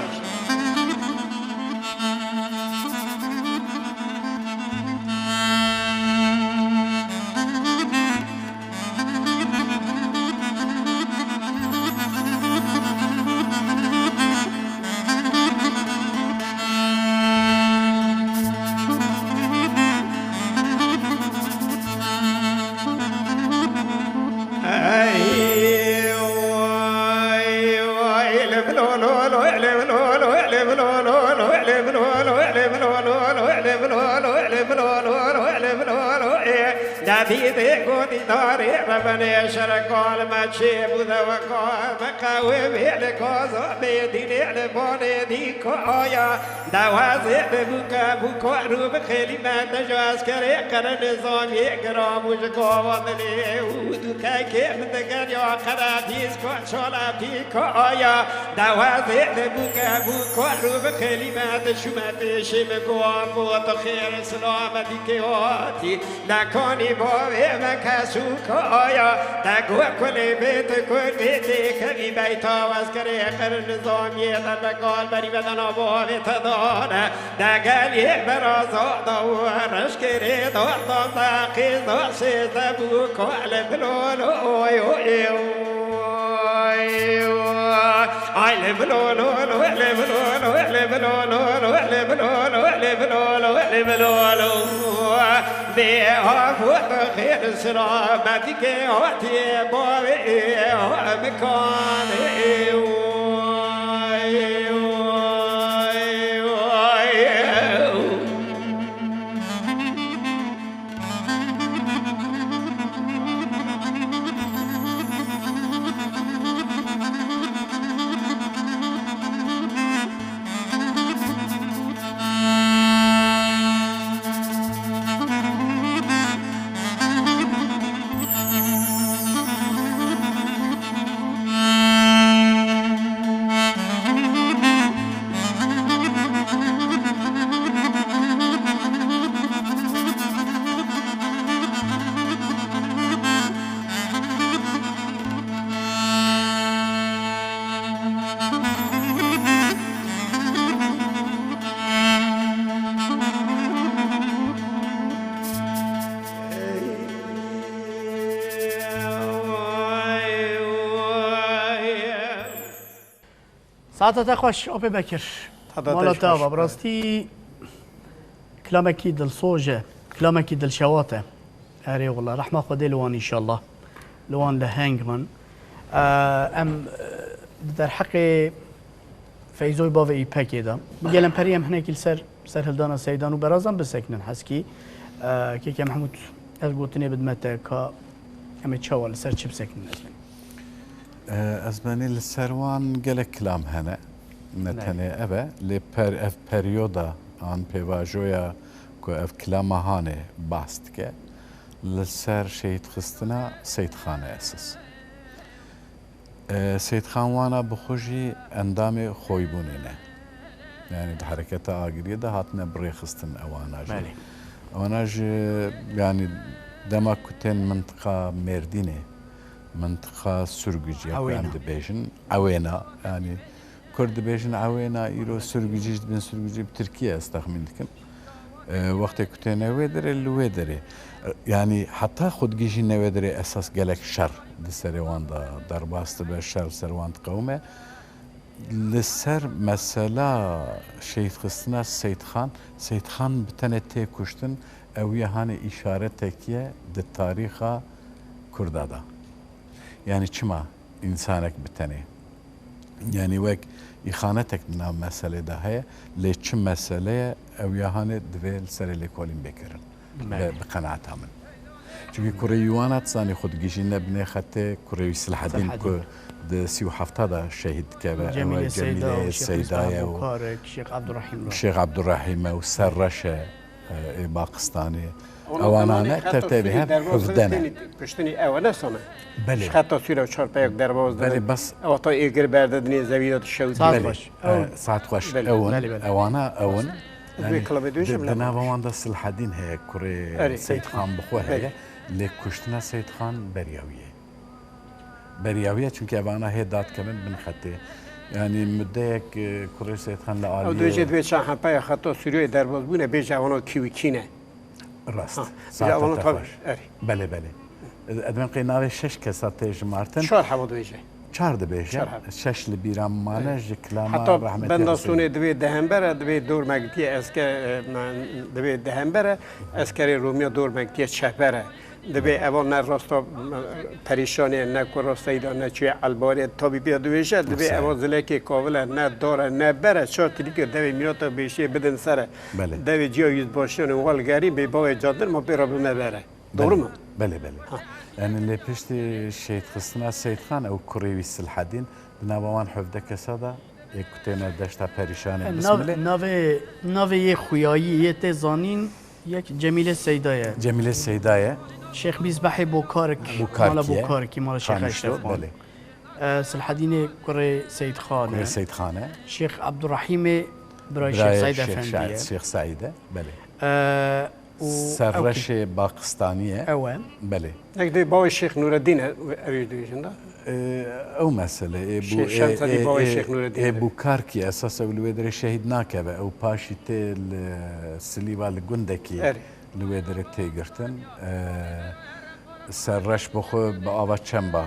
Nadî tê godî darê revinê şereko, li me çê bû neweko, me qewimê li goza Mêrdînê li bonê dîko aya. Dawazê li bûke bûko rû bi xêlî me te ji eskerê qerin zamiyê giram û ji gava dilê û dûkekê min digeriya qere dîsko çala pîko aya. Dawazê li bûke bûko rû bi xêlî me diçûme pêşê min got, got tu xêr silametikê hatî. Lekanî bavê me kesûka aya, te got kulê bê tu kul bê tê kevî beyta wezkerê qir nizamiyê te bekal berî bedena bavê te dane. De gelê beraza da û reşkê rê da da de qêza sêze bû kale bilolo oy oy oy. Ay lê bilolo, lê bilolo, lê bilolo, lê bilolo, lê bilolo, lê bilolo. Bê afût xêr selametî kê hatî bavê mikanê. Saeta te xweş, Apê Bekir. Mala te ava, bi rastî kilamekî dilsoz e, kilamekî dilşewat e. Erê wela, rehma Xwedê li wan înşallah. Li wan leheng man. Em, e, di derheqê Feyzoy bavê Îpekê de. Bi gelên perî em hinekî li ser serhildana Seydan û berazan bisekinin heskî. E, Kêkê Mehmûd, ez gotinê bidime te ka em ê çawa li ser çi bisekinin ez benî? E, ez benî li ser wan gelek kilam hene. Ne tenê ev e, lê per-, ev peryoda an pêvajoya ku ev kilama hanê behs dike, li ser şehîdxistina Seyîdxan e esas. E, Seyîdxan Wana bi xwe jî endamê Xoybûnê ne. Yanî di hereketa Agiriyê de hatine birêxistin ewana jî. Belê. Ewana jî, yanî dema ku tên mintiqa Mêrdînê, mintiqa Surgucî ya ku em Ewêna. dibêjin, Ewêna, yanî Kurd dibêjin Ewêna, îro Surgucî jî dibên Surgucî, bi Tirkî ye ez texmîn dikim. E, wextê ku têne wê derê, li wê derê. E, yanî heta xwe digihîjîne wê derê esas gelek şer di serê wan de derbas dibe, şer li ser wan diqewime. Li ser mesela şehîdxistina Seyîdxan, Seyîdxan bi tenê tê kuştin, ew ya hanê îşaretek ye di tarîxa Kurda de. Yanî çima? Însanek bi tenê. Yanî wek îxanetek di nav meselê de heye, lê çi mesele ye, ew ya hanê divê li serê lêkolîn bê kirin. Belê. Bi, bi qenaeta min. Çimkî kurê wî Wana, tu zanî, xwe digihîjîne binê xetê, kurê wî Silhedîn Silhedîn. Ku di sî û hefta de şehîd dikeve, ew Cemîlê e Seyda û Cemîlê Şêx Seydayê Misbah û Bokarek, Şêx Ebdurehîm Rah. Şêx Ebdurehîm e û Serreş e, e, ê Baqistanê. Ewana Ewana ne, tev tevî hev hevde ne. Kuştinî ewana sane. Belê. Ji xeta Sûre û çarpeyek derbas dibin. Belê, bes. Ewa ta êgir berdidinê zevî de dişewitî. Saet xweş. Belê. Ew in. E, saet xweş. Belê. Ew in. Belê, belê. Ewana ew in. Yanî, di, di nava wan de Silhedîn heye, kurê Erê, Seyîdxan bi xwe heye. Belê. Lê kuştina Seyîdxan beriya wî ye. Beriya wî ye, çimkî evana hê dadkevin bin xetê. Yanî, mudeyek, e, kurê Seyîdxan li aliyê. Ew dibêje divê çend hepeya xeta Sûriyeyê derbas bûne, bêje evana kî û kî ne. Rast. Ha, saeta te xweş. Erê. Belê, belê. Edmen qey navê şeş kesa tê jimartin. Çar heba dibêje. Çar dibêje. Çar heb. Şeş li bîra mane ji kilama Heta rehmetê benda Huseyîn. Sonê divê dehember e, divê dor me gitiye esker, e, me, divê dehember e, eskerê Romiya dor me gitiye çeper e. Divê evan ne rasta, e, perîşanê, ne ku rastayî de, ne çûye elbarê tabîbiya dibêje, divê evan zilekê kavil e, ne dar e, ne ber e, çar tilîkê devê mîrata bêşiyê bidin ser e. Belê. Devê ciya yüzbaşiyan û walgerî bê bavê cadir ma pê re bime ber e. Doğru mu? Belê, belê. Ha. Yanî lê piştî şehîdxistina Seyîdxan ew kurê wî Silhedîn di nava wan hevdeh kesa de yê ku têne deşta perîşanê E, nav-, bisimilê. Navê, navê yê xuyayî yê tê zanîn yek Cemîlê Seyda ye. Cemîlê Seyda ye. Şêx Mîzbehê Bokarik, Bokarkî mala ye. Bokarkî, mala Şêx Eşref Xan. Belê. E, Silhedînê kurê Seyîdxan e. Kurê Seyîdxan e. Şêx Ebdurehîmê birayê Şêx Birayê Seîd Şêx Efendî Şa-, ye. Şêx Seîd e, belê. E, û Serreşê Baqistanî ye. Ew e. Belê. Nek dê bawê Şêx Nûreddîn e, ew ê dibêjin da? E, ew mesele, ê bû-, Şêx ê, Şemsedî ê, bawê ê, Şêx Nûreddîn ê e. Bûkarkî esas ew li wê derê şehîd nakeve. Ew paşî tê li Silîva li gundekî Erê. Li wê derê tê girtin. E, Serreş bi xwe bi ava çemba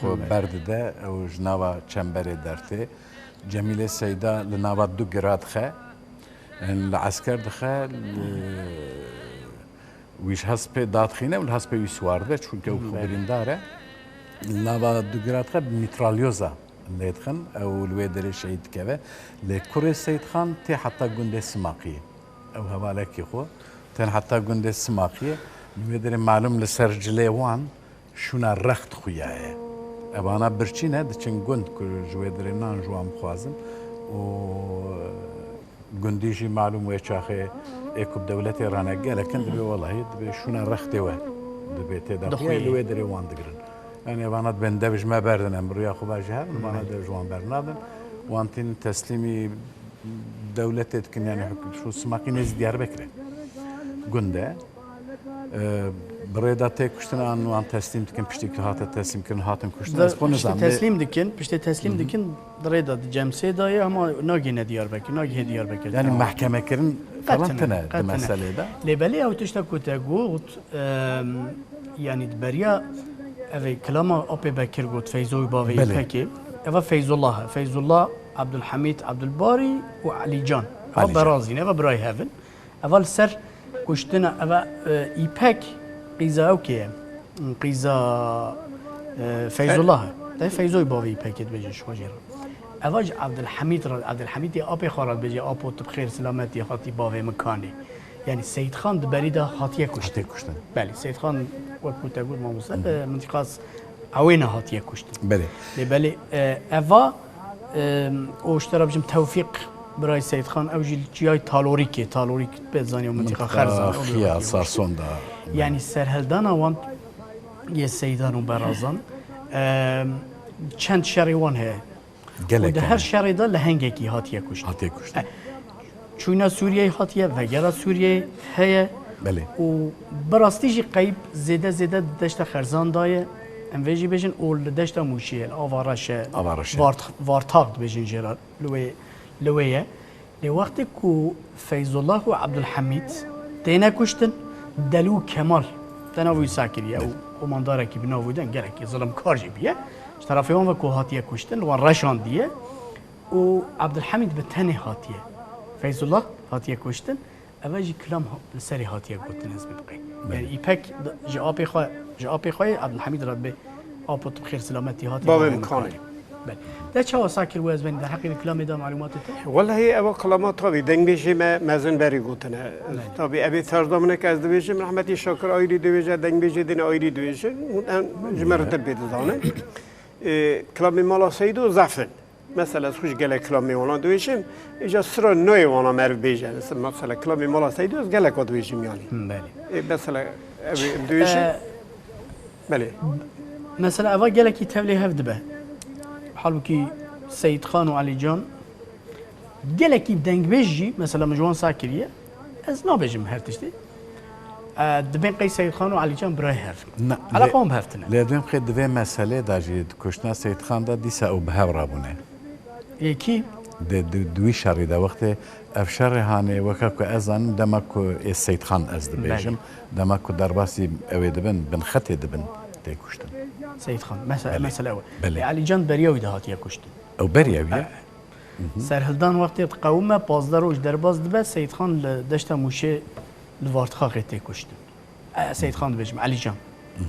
Xwe berdide, ew ji nava çemberê dertê. Cemîlê Seyda li nava du gira dixe. Li esker dixe, li wî ji hespê dadixîne û li hespê wî siwar dibe, çunke ew xwe birîndar e. Li nava du gira dixe, bi mîtralyoza lê dixin, ew li wê derê şehîd dikeve. Lê kurê Seyîdxan tê heta gundê Simaqiyê. Ew hevalekî xwe tên heta gundê Simaqiyê. Li wê derê malûm li ser cilê wan şûna rext xuyaye. Evana birçî ne, diçin gund ku ji wê derê nan ji wan bixwazin û gundî jî malûm wê çaxê ê ku bi dewletê re ne gelek in, dibê welahî dibê şûna rextê we dibê tê de xuye, li wê derê wan digirin. Yani evana dibên dev ji me berdin, em bi rûya xwe ve ji hev, evana dev ji wan bernadin. Wan tînin teslîmî dewletê dikin, yani huk-, şu Simaqî nêzî Diyarbekirê. Gund e. Ee, bi rê de tê kuştin an wan teslîm dikin, piştî ku hate teslîm kirin, hatin kuştin. Ez xwe nizam. Piştî teslîm dikin, piştî teslîm dikin, di rê de di Cemsê de ye, ama nagihîne Diyarbekir, nagihê Diyarbekir. Yani mahkeme kirin falan tine di meselê de. Lê belê ew tişta ku te got, em, yani di beriya ev ê kilama apê Bekir got, Feyzoyî bavê Belê. Pekê, eva Feyzullah e. Feyzullah, Abdulhamid, Abdulbarî û Elîcan. Eva Elîcan. Berazîn, eva birayê hev in. Eva li ser kuştina, eva, e, Îpek qîza ew kê ye? Qîza, e, Feyzullah e. Te Feyzoyî bavê Îpekê dibêje ji xwe jê re. Eva ji Abdulhamîd re, Abdulhamîd yê apê xwe re dibêje, apo tu bi xêr silametî hatî bavê min kanê. Yani Seyîdxan di berî de hatiye kuştin. Hatiye kuştin. Belê, Seyîdxan wek ku te got mamoste, e, mintiqas ewê ne hatiye kuştin. Belê. Lê belê, e, eva, e, û ji te re bijim Tewfîq birayê Seyîdxan, ew jî li çiyayê Talorîkê, Talorîk pê zaniya mintiqa Xerzan, ew Xiya, Sarson da. Yani serhildana wan yê Seydan û Berazan, e, çend şerê wan heye. Gelek û di her şerê de lehengekî hatiye kuştin. Hatiye kuştin. E, çûna Sûriyeyê hatiye, vegera Sûriyeyê heye. Belê. Û bi rastî jî qeyb zêde zêde di deşta Xerzan de ye. Em vê jî bêjin û li deşta Mûşê ye, li Avareş e. Avareş e. Vart-, Vartax dibêjin jê re, li wê, li wê ye. Lê wextê ku Feyzullah û Abdulhamîd têne kuştin, Delî û Kemal te nav wî sa kiriye û qomandarekî bi nav wî de gelekî zilimkar jî bûye. Ji terefê wan ve ku hatiye kuştin, li wan reşandiye û Abdulhamîd bi tenê hatiye. Feyzullah hatiye kuştin, eve jî kilam ha-, li serê hatiye gotin, ez bê diqey. Belê. Yani Îpek d-, ji apê xwe, ji apê xwe yê Abdulhamîd re dibê, apo tu bi xêr silametî hatî, bavê min kanê. Belê. Te çawa sa kir wê ez benî derheqê vê kilamê de malûmatê te? Wellahî ewa kilama tabî, dengbêjê me mezin berî gotine. Belê. Tabî evê ferda min e ke ez dibêjim, rehmetî Şakir ayrî dibêje, dengbêjê din ayrî dibêjin. Hûn em ji me re te pê dizanin. E, kilamê Mala Seydo zef in. Mesela ez xwe ji gelek kilamê wana dibêjim, îca sira nayê wana meriv bêje. Mesela kilamê Mala Seydo ez gelek wa dibêjim yani. Belê. E, mesela ev ê dibêjim. E, Belê. Mesela eva gelekî tevlê hev dibe. Halbûkî Seyîdxan û Elîcan gelekî dengbêj jî, mesela min ji wan sa kiriye, ez nabêjim her tiştê. E, dibên qey Seyîdxan û Elîcan birayê hev in. Na, eleqa wan bi hev tine. Lê dibên qey di vê meselê de jî, di kuştina Seyîdxan de dîsa ew bi hev rabûne. Yekî? Di, di, di wî şerî de wextê ev şerê hanê, weke ku ez zanim, dema ku ê Seyîdxan ez dibêjim, belê, dema ku derbasî ew ê dibin, binxetê dibin, tê kuştin. Seyîdxan, mese-, belê, mesele ew e. Belê. Ê Elîcan beriya wî de hatiye kuştin. Ew beriya wî ye? E. Mhm. Serhildan wextê diqewime, pazdeh roj derbas dibe, Seyîdxan li deşta Mûşê li Vartixaxê tê kuştin. E, Seyîdxan dibêjim, Elîcan. Mhm.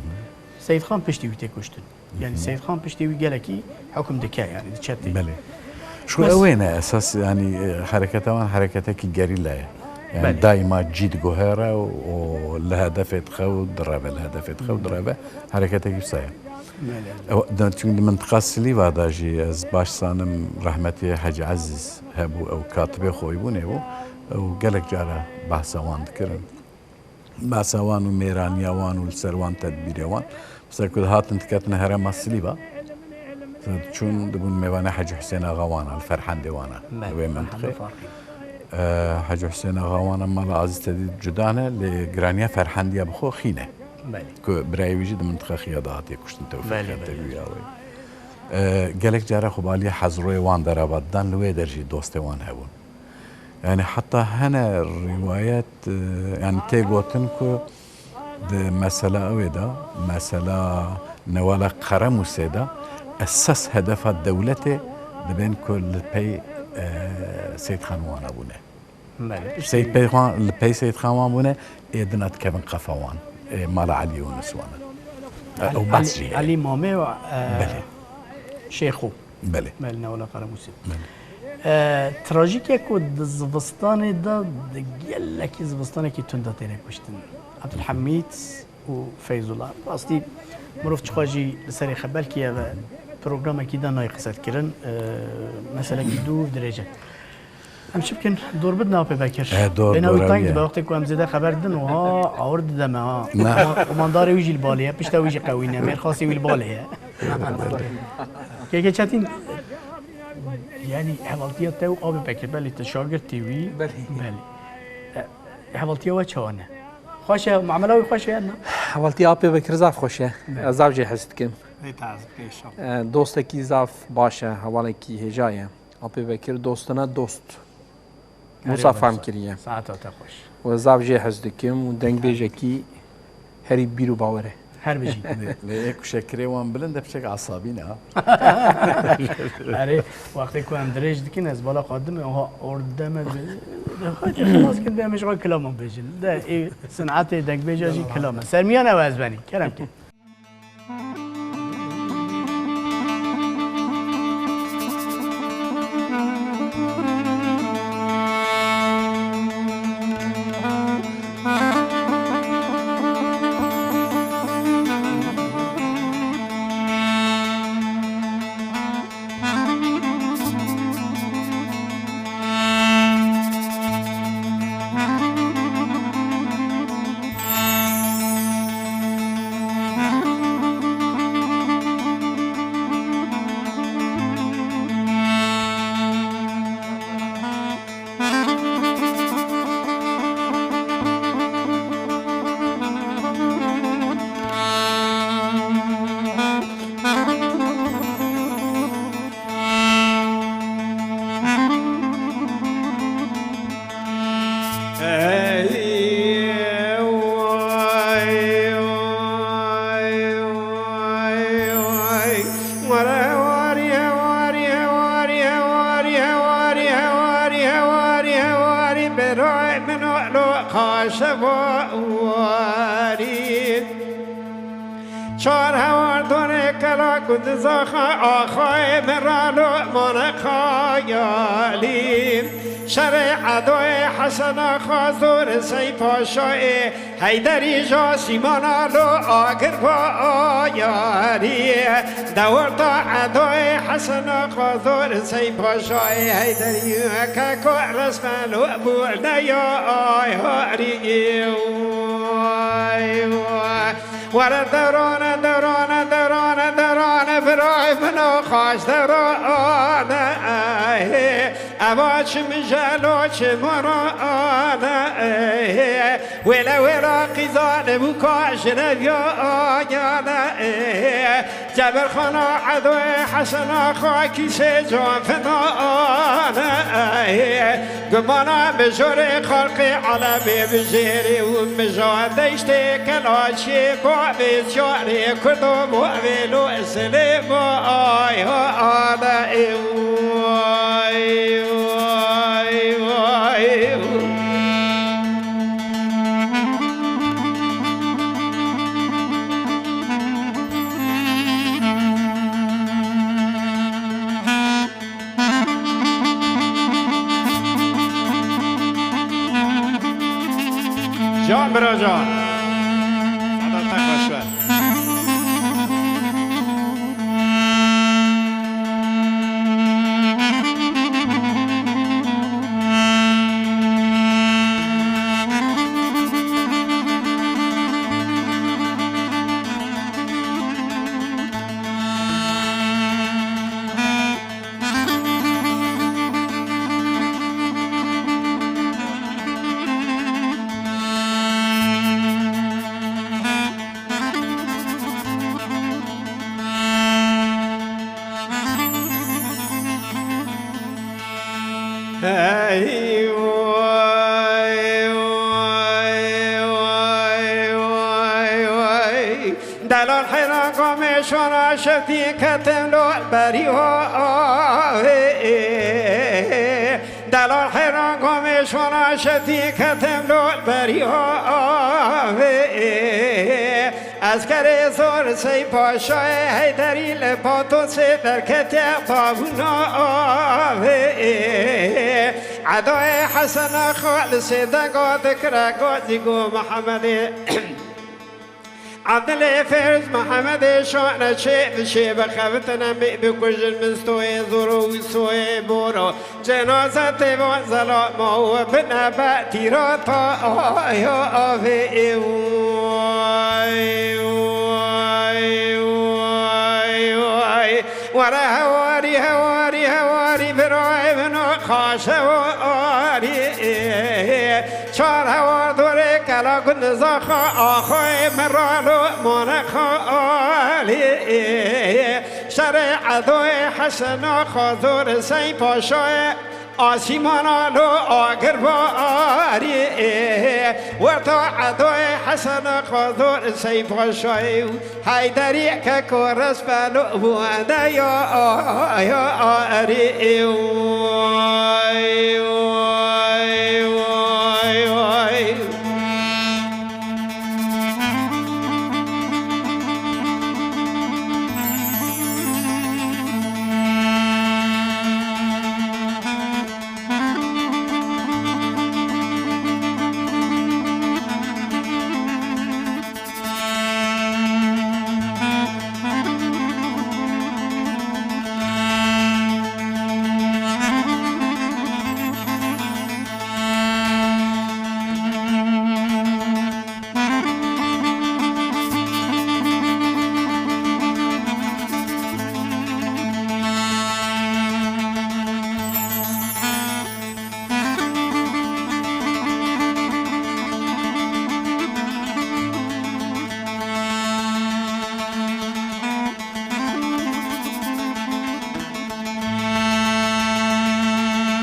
Seyîdxan piştî wî tê kuştin. Yani Seyîdxan piştî wî gelekî hukm dike, yani diçe tê. Belê. Şu bes ew ê ne esas, yani, e, hereketa wan hereketekî gerîla ye. Yani, belê, daîma cî diguhere û, û li hedefê dixe û direve, li hedefê dixe û direve. Hereketekî wisa ye. Belê. Ew, de, çünkü di mintiqa Silîva de jî ez baş zanim rehmetî Hecî Ezîz hebû, ew katibê xweyîbûnê bû. Ew gelek cara behsa wan dikirin. Behsa wan û mêraniya wan û li ser wan tedbîrê wan. Mesela ku dihatin diketine herêma Silîva, çûn dibûn mêvanê Hecî Husên Axa wan a, li Ferhendê wan a, belê, wê mintiqê. Ferhend û Farqîn. E, Hecî Husên Axa wan a, mala Ezîz te dî cuda ne, lê giraniya Ferhendiya bi xwe xîn e. Belê. Ku birayê wî jî di mintiqa Xiya de hatiye kuştin, Tewfîq, belê, Xentewî, belê, ya wê. E, gelek cara xwe bi aliyê Hezroyê wan dera ve didan, li wê der jî dostê wan hebûn. Yani heta hene rîwayet, e, yani tê gotin ku di mesela ew ê de, mesela Newala Qeremûsê de, Esas hedefa dewletê dibên ku li pey, e, Seyîd Xan Wana bûne. Belê. Seyîd Pey Xan, li pey Seyîd Xan Wan bûne, ê dina dikevin qefa wan, ê mala Elî Yûnis wan e. E, Elî, ew behs Elî, jî heye. Elî Mamê û, e, Belê. Şêxo. Belê. Belê, newala Qeremusê. Belê. E, trajîk e ku di zivistanê de, di gelekî zivistanekî tunda têne kuştin. Ebdulhemîd û Feyzullah. Rastî mirov çixwe jî li serê xwe, belkî ev e programekî de nayê qise kirin, e, meselekî dûr dirêj e. Em çi bikin? Dor bidin Apê Bekir. E, dor, Bêhna wî dor teng dibe, wextê ku em zêde xeber didin, wiha awir dideme ha. Ne. Û mandarê wî jî li balê ye, pişta wî jî qewî ne, mêrxasê wî li balê ye. Keke Çetîn, yanî hevaltiya te û Apê Bekir, belê tu şagirtî wî. Belê. Belê. E, hevaltiya we çawa ne? Xweş e, muamela wî xweş e, ne? Hevaltiya Apê Bekir zaf xweş e. Belê. Ez zaf jê hez dikim. Ê te ez bike inşallah. E, dostekî zaf baş e, hevalekî hêja ye. Apê Bekir dostina dost. Erê Musa baş. Fam kiriye. Saeta te xweş. We zaf jê hez dikim û dengbêjekî herî bîr û bawer e. Her bijî. Lê, lê ê ku şekirê wan bilind e, piçek esabî ne ha. Erê, wextê ku em dirêj dikin, ez bala xwe dime, oha ordeme bi, de xwe xilas kin, de em ji xwe kilaman bêjin. De ê sinetê dengbêja jî kilam e. Sermiyan ew ez benî, kerem ke. Çar hewar donê kela ku dizaxa axayê min ra lo mane xayalî. Şerê Edoyê Hesena xazor Sey Paşayê Heyderî ja sîmana lo agir va ayarî. Dewrta Edoyê Hesena xazor Sey Paşayê Heyderî keko resme lo bûne ya ayarî. Vay, vay. Were derane, derane, derane, derane, virayê min o xaç derane, eh, eva çi min jelo çi marane, eh, wêle wêla qîzane bûka jinevyane, eh, Ceberxana Edoyê Hesena xakî sê can fidane, eh, Gumana mijorê xalqê alemê bijêrê û mija deştê kelaçê bavê çarê Kurdo bavê lo Silêma ay ha ale ê vay, vay, vay. Can bira can. Hadi tek baş ver. Hey, vay, vay, vay, vay, vay. Delal heyran gamê şan Şona şevtî ketim lo berî avê. Delal heyran gamê şona şevtî ketim lo berî avê. Eskerê zor Sey Paşayê Heyderî li Patosê derketiye tabûna avê. Edayê Hesena xwe li sêdega dikire gazî go Mihemedê. Ebdilê Fêrz Mihemedê şane çê bi çê bixebitine mî bikujin min stoyê zoro û soyê boro. Cenaze tê van zelama û bine be tîrata aya avê ê way, way, way, way. Were hewarî, hewarî, hewarî, birayê min o xaşewarî. Çar hewar dorê kela gund zaxa axayê min ralo mane xalî. Şerê edoyê Hesena xazor Sey Paşayê. Asîmana lo agir barî, werta edoyê Hesen Xazor Sey Paşayê û Heyderî keko resbelo bû de ya, ya arî.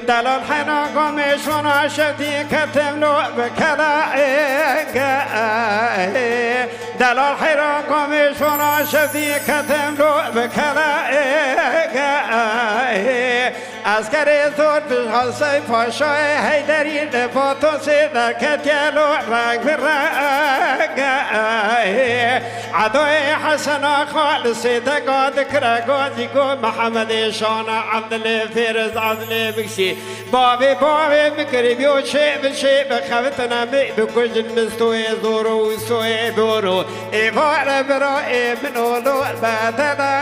Delal heyran gamê şona şevdî ketim lo bi kela êge. Delal heyran gamê şona şevdî ketim lo bi kela êge. Eskerê zor bi Hesey Paşayê Heyderî li Patosê derketiye lo reng bi renge. Edoyê Hesena xal sêdega dikire gazî go Mihemedê şana Evdilê Fêriz Evdilê Bikşî. Bavê bavê min kirî biyo çê bi çê bi xevitine mi bikujin min stoyê zoro û soyê boro. Êvare bira ê min olo bedene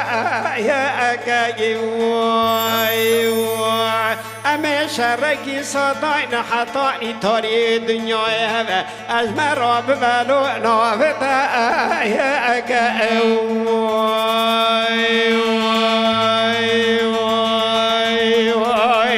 ye eke ye way way. Em ê şerekî sadayne heta îtariyê dinyayê heve. Ez me ra bivelo navê te ye eke ew. Way, way, way, way.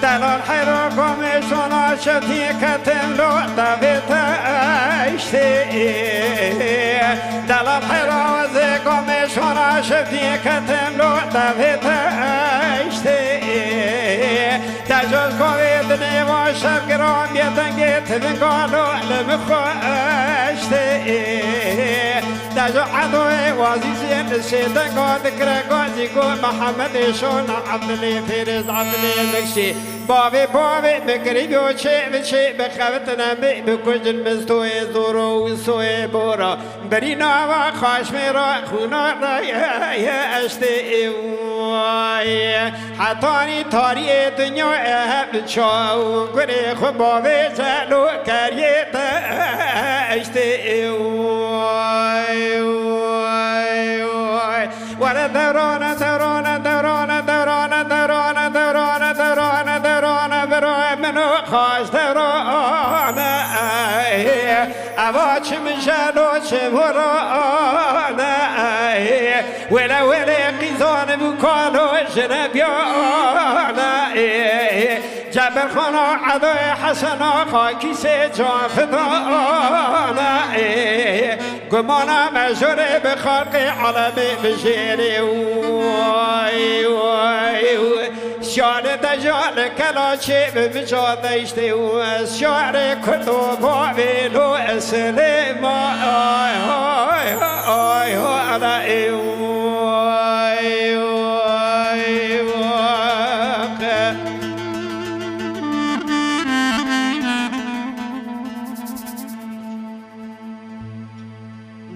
Delal heyra gamê şona şevdî ketim lo devê te eştê. Delal heyra wezê gamê şona şevdî ketim lo devê te eştê. Te jor kovê dinê va şev giran bê dengê ti vingalo li min xwe eştê. Te ji edoyê wazî jê li sê denga dikire gazî go Mihemedê şona Evdilê Fêrêz Evdilê Bikşî. Bavê bavê min kirî biyo çê bi çê bi xevitine mi bikujin min stoyê zoro û soyê bora. Birîna va xaşmê ra xûna ra ye, ye eştê ê way. Hetanî tariyê dinya e hep çaw gurê xwe bavê zelo keriyê te. Eştê ê oy, oy, oy. Were derane, derane, derane, derane, derane, derane, derane, derane, biro min û xaş derane, ey. Eva çi min jelo çi vorane, ey. Wele, wele, qîzan bû kalo jine biyane, ey. Ceberxana Edoyê Hesena xakî sê can fidana, ê. Gumana me jorê bi xalqê alemê bijêrê, way, way, way. Şarê te jale kela çê bi mica deştê, şarê Kurdo bavê lo Silêma, ay, ay, ay, ay, ala, ê, way, way, way.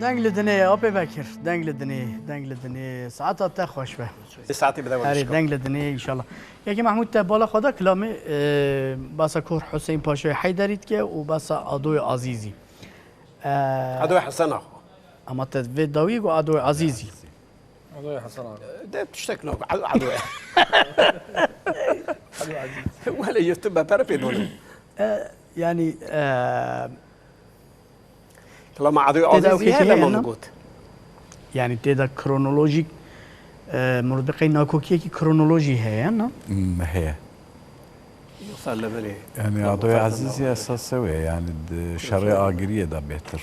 Deng li dinê, Apê Bekir, deng li dinê, deng li dinê. Saeta te xweş be. Saetê bide we Erê, deng li dinê, înşallah. Yekê Mehmûd, te bala xwe da kilamê, e, basa Kor Huseyîn Paşayê Heyderî dike û basa Adoyê Azîzî. E, Adoyê Hesen axa. Ama te vê dawî got Adoyê Azîzî. Adoyê Hesen axa. De tiştek nago. Ado, Ado. Wele yê tu bepere pê done. E, yani, e, Kilama Adoyê Azîzî heye lema min got. Yani tê de kronolojîk, e, mirov diqey nakokiyekî kronolojî heye, na? Hmm, heye. Yoksa levelê Yani Adoyê Azîzî esas ew e, yani di şerê agiriyê de bêtir.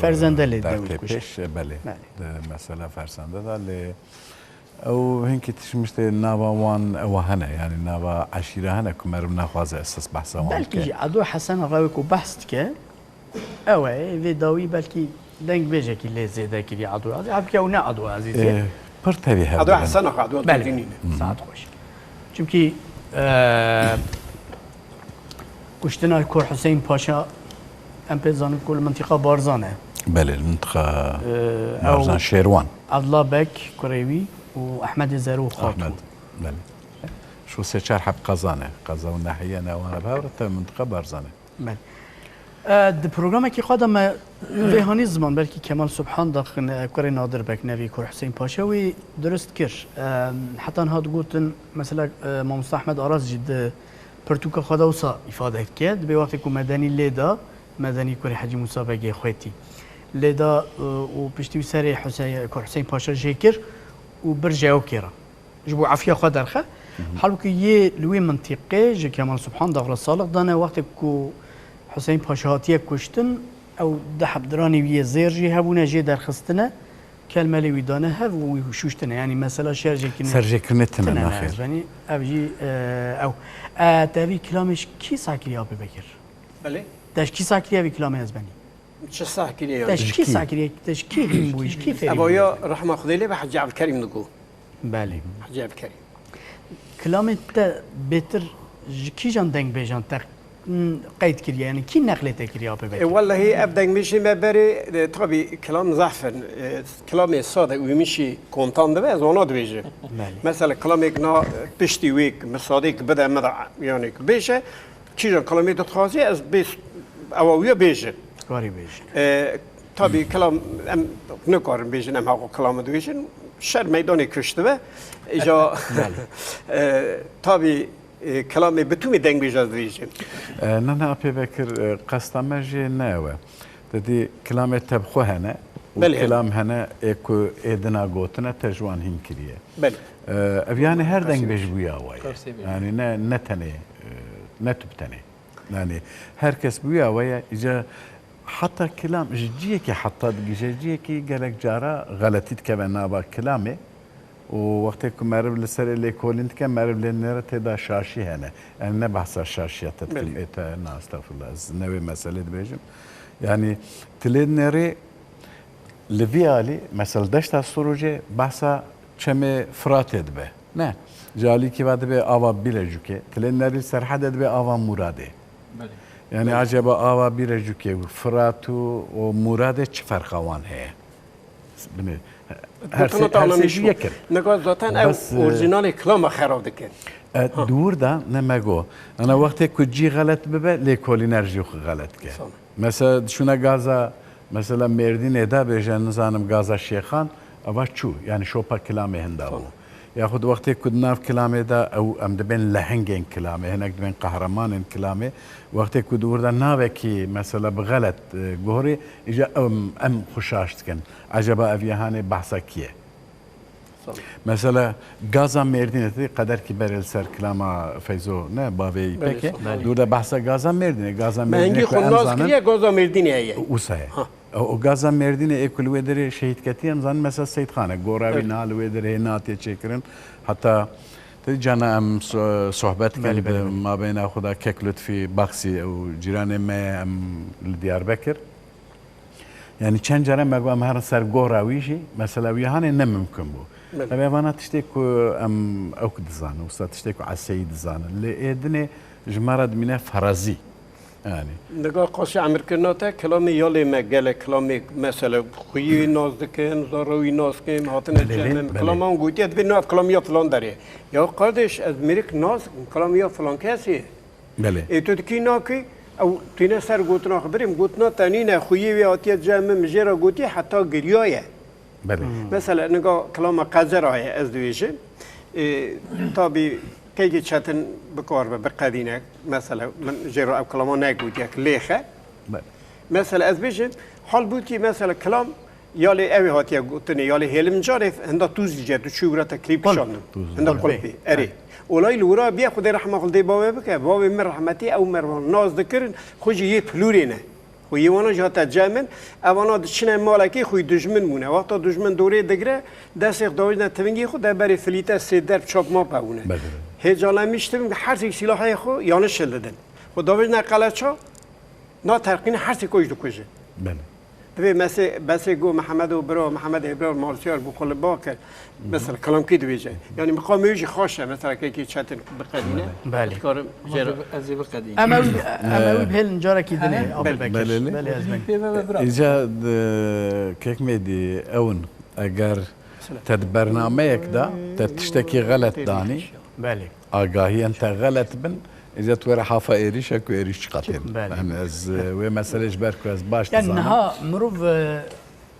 Ferzende lê dew kuşt. Pêş, e, belê. Belê. Di mesela Fersende de lê ew hinkî tişt miştê nava wan ewa hene, yani nava eşîra hene ku meriv naxwaze esas behsa wan bike. Belkî jî Ado Hesen Rawê ku behs dike, ew e, vê dawî belkî dengbêjekî lê zêde kiriye Ado Azîzî. Halbûkî ew ne Ado Azîzî ye. E, pir tevî hev Ado dibin. Hesen Ado Belê, Azîzî nîne. Saet xweş. Çimkî, e, kuştina Kor Huseyîn Paşa em pê zanin ku li mintiqa Barzan e. Belê, li mintiqa E, Barzan ew Şêrwan. Abdullah Bek kurê wî û Ehmedê Zero û Xatûn. Ahmed, belê. Şu sê çar heb qeza ne. Qeza û nehiye ne wana bi hev re te mintiqa Barzan e. Belê. E, di programekî xwe de me vê hanî ziman, belkî Kemal Subhan daxin, e, kurê Nadir Bek, nevî Kur Huseyîn Paşa wî dirust kir. E, heta niha digotin, mesela, e, Mamosta Ahmed Aras jî di pirtûka xwe de wisa îfade dike. Dibê wextê ku Medenî lê da, Medenî kurê Hecî Mûsa Begê Xwêtî lê da, e, û piştî wî serê Husey-, Kur Huseyîn Paşa jê kir û bir ji ewkê re. Ji bo efiya xwe derxe. Hı hı. Halbûkî yê li wê mintîqê ji Kemal Subhan daxla salix dane, wextê ku Huseyîn Paşa hatiye kuştin, ew du heb diranê wî yê zêr jî hebûne, jê derxistine, kelmelê wî dane hev û wî şûştine. Yanî mesela şer jêkirinê Serjêkirinê tine, tine ne, ne, xêr. Ez benî, ev jî, e, ew. E, te vî kilamê ji kî sah kiriye, Apê Bekir? Belê. Te ji kî sah kiriye vî kilamê ez benî? Çi sah kiriye yani? Te ji kî sah kiriye? Te ji kî hîn bûyî? Ji kî fêrî bûyî? Eva ya rehma Xwedê lê be Hecî Evkerîm digo. Belê. Hecî Evkerîm. Kilamê te bêtir ji kîjan dengbêjan te, m, qeyd kiriye? Yani kî neqlê te kiriye, Apê Bekir? E, wellehî ev dengbêjê me berê, e, tabî kilam zehf in. E, kilamê sade û min jî kontan dibe, ez wana dibêjim. Belê. Mesela kilamêk na piştî wê misadêk bide me de, yani bêje, Kîjan kilamê tu dixwazî ez bê ewa wî bêjim. Karî bêjin. E, tabî kilam em nikarin bêjin, em haqo kilamê dibêjin. Şer meydanê kuştibe. Îca, Belê. E, tabî, e, kilamê bi tûmê dengbêja dibêjin. E, na, na, Apê Bekir, e, qesta me jê ne ew e. Te dî kilamê te bi xwe hene û Belê. Kilam hene ê ku ê dina gotine te ji wan hîn kiriye. Belê. E, ev yani her dengbêj bûya we ye. Tersê bêjin. Yani ne, ne tenê, e, ne tu bi tenê. Yani her kes bûya we ye. Îca heta kilam ji ciyekî heta digije ciyekî gelek cara xeletî dikeve nava kilamê. Û wextê ku meriv li serê lêkolîn dike, meriv lê nêre tê de şaşî hene. Yani ne behsa şaşiya te dikim, Belê. Ê te, na, estexfirullah, ez ne wê meselê dibêjim. Yani tu lê nêrê li vî alî, mesela Deşta Sirûcê behsa çemê Firatê dibe. Ne. Ji alîkî ve dibe ava Bîrecûkê. Tu lê nêrî Serhedê dibe ava Mûradê. Belê. Yani Belê. Acaba ava Bîrecûkê û Firat û, û Mûradê çi ferqa wan heye? Binê, her Gotino sê, te her sê anlamış jî bû. Yek in. Nika zaten ew Bes, e, orîjinalê kilama xerab dikin. E, Ha. Di wir de ne me got. Ana wextê ku cî xelet bibe, lêkolîner jî xwe xelet dike. Sağ ol. Mesela, şûna gaza, mesela, Mêrdînê de bêje, nizanim, gaza Şêxan, eva çû, yani şopa kilamê hinda bû. Tamam. Yaxud wextê ku di nav kilamê de ew, em dibên lehengên kilamê, hinek dibên qehremanên kilamê, wextê ku di wir de navekî, mesela, bi xelet, e, guhorî, îja em, em xwe şaş dikin. Eceba ev yehanê behsa kî ye? Sağ ol. Mesela, gaza Mêrdînê, tê qederkî berê li ser kilama Feyzo, ne, bavê Belê, Îpekê. Sağ ol. Dûr de behsa gaza Mêrdînê, gaza Me Mêrdînê hingî ku xwe em nas zanin, kiriye, gaza Mêrdînê heye. Wisa ye. Ha. O, o gaza Mêrdînê ê ku li wê derê şehîd ketiye, em zanin, mesela, Seyîdxan e, gora wî Evet. niha li wê derê hê natiye çêkirin. Heta te dî cana em so-, sohbet Belê, kirin belê, di belê. mabeyna xwe de kek Lutfî Baxsî û cîranê me ye, em li Diyarbekir. Yani çend care me got em herin ser gora wî jî, mesela wî hanê ne mimkun bû. Evet. Tabii evana tiştê ku em ew ku dizanin, wisa tiştê ku eseyî dizanin. Lê ê dinê ji me re dimîne ferazî. Yani. Niga qasî emirkirina te, kilamê ya lê me gelek kilamê, mesela, xweyî wî nas dikim, zara wî nas dikim, hatine Belê, cem em, belê. kilama wan gotiye, dibê nav kilamiya filan derê. Ya kardeş, ez mêrik nas dikim, kilamiya filan kesê. Belê. Ê tu dikî nakî, ew tîne ser gotina xwe. Birêm, gotina te nîne, xweyê wê hatiye cem min, min jê re gotiye, heta giriyaye. Belê. Hmm. Mesela, niga kilama qecera ye, ez dibêjim. Ê, tabî, kekê çetin bikar be, biqedîne. Mesela, min jê re ew kilama negotiye, lêxe. Belê. Mesela, ez bêjim, halbûkî, mesela, kilam, ya lê ew ê hatiye gotinê, ya lê hêlim carê hinda tûz dîce, tu çû wira te klîp Qulp. kişandin. Tûz Hinda dîce. qulpê, erê. Olayî li wira biye, Xwedê rehma xwe li dê bavê bike. Bavê min rehmetî ew mervan nas dikirin, xwe jî yê pilûrê ne. Xwe yê wana jî hate cem min, evana diçine malekê xwe yê dijmin bûne. Wexta dijmin dorê digire, destê xwe davêjne tivingê xwe, de berê filîte sê derb çap map hebûne. Belê. Hê calemî ji tiving her sêk sîlahê xwe yaniş hildidin. Xwe davêjne qeleça, na terqîne her sêko jî dikuje. Belê. Divê mesê, besê go Mihemed û bira, Mihemed ê bira malsiyar bû xwe li ba kir. Mesela kilamkî dibêje. Yani miqamê wî jî xweş e, mesela kekê çetin biqedîne. Belê. Dikarim jê re. Ez ê biqedînim. Em ew, em ew bihêlin carekî dinê, He? Abdulbekir. Belê. Belê, ez Pê ben. ve ve bira. Îca di kek Mêdî ew in, eger Mesela. te di bernameyek de, te tiştekî xelet danî, Belê. agahiyên te xelet bin, îca tu were hafa êrîşe ku êrîş çiqatên. Belê. Yani ez, e, wê mesele ji ber ku ez baş Yani dizanim. niha mirov, e,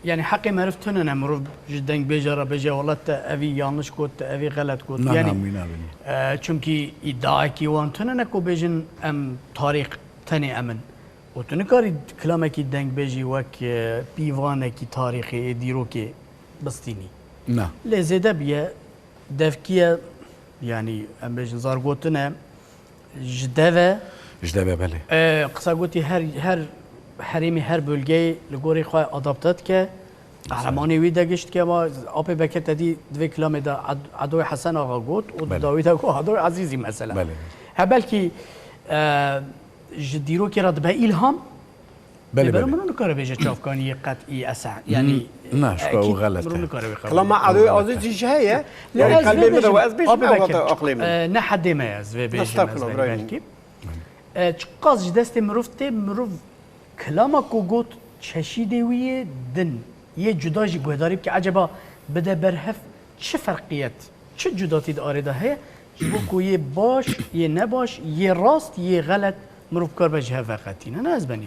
yani heqê meriv tune ne, mirov ji dengbêja re bêje, "Wela te evî yanlış got, te evî xelet got." Na, Yani, na, wî nabînim. e, çimkî îdiayekî wan tune ne ku bêjin, "Em tarîx tenê em in." Û tu nikarî kilamekî dengbêjî wek, e, pîvanekî tarîxê ê dîrokê bistînî. Na. Lê zêde biye, devkiye, yanî em bêjin zargotine, ji deve. Ji deve, belê. E, qisa gotî her, her herêmê, her bölgeyê li gorî xwe adapte dike. Mesela. Qehremanê wî de giş dike, ma Apê Bekir te dî di vê kilamê de Ad-, Adoyê Hesen Axa got û di Belê. dawî de got Adoyê Ezîzî mesela. Belê. He belkî, e, ji dîrokê re dibe îlham. Belê, Lê bero belê. Mirov nikare bêje çavkaniyê qet'î esa. Yani, Na, şu ekîd ew xelet mirov e. nikare wê qebûl Kilama bike. Ew Adoyê xelet e. Azîzî ji heye. Lê Yani ez qelbê vê min de bêjim, we, ez bêjim Abi ew Bekir, hata aqilê min. e, ne hedê me ez vê bêjim, ez Estağfurullah, belkî. Ibrahim. E, çiqas ji destê mirov tê, mirov kilama ku got çeşîdê wî yê din, yê cuda jî guhdarî bike. Eceba bide ber hev çi ferqiyet, çi cudatî di arê de heye? Ji bo ku yê baş, yê nebaş, yê rast, yê xelet mirov kar be ji hev veqetîne. Ne ez benî.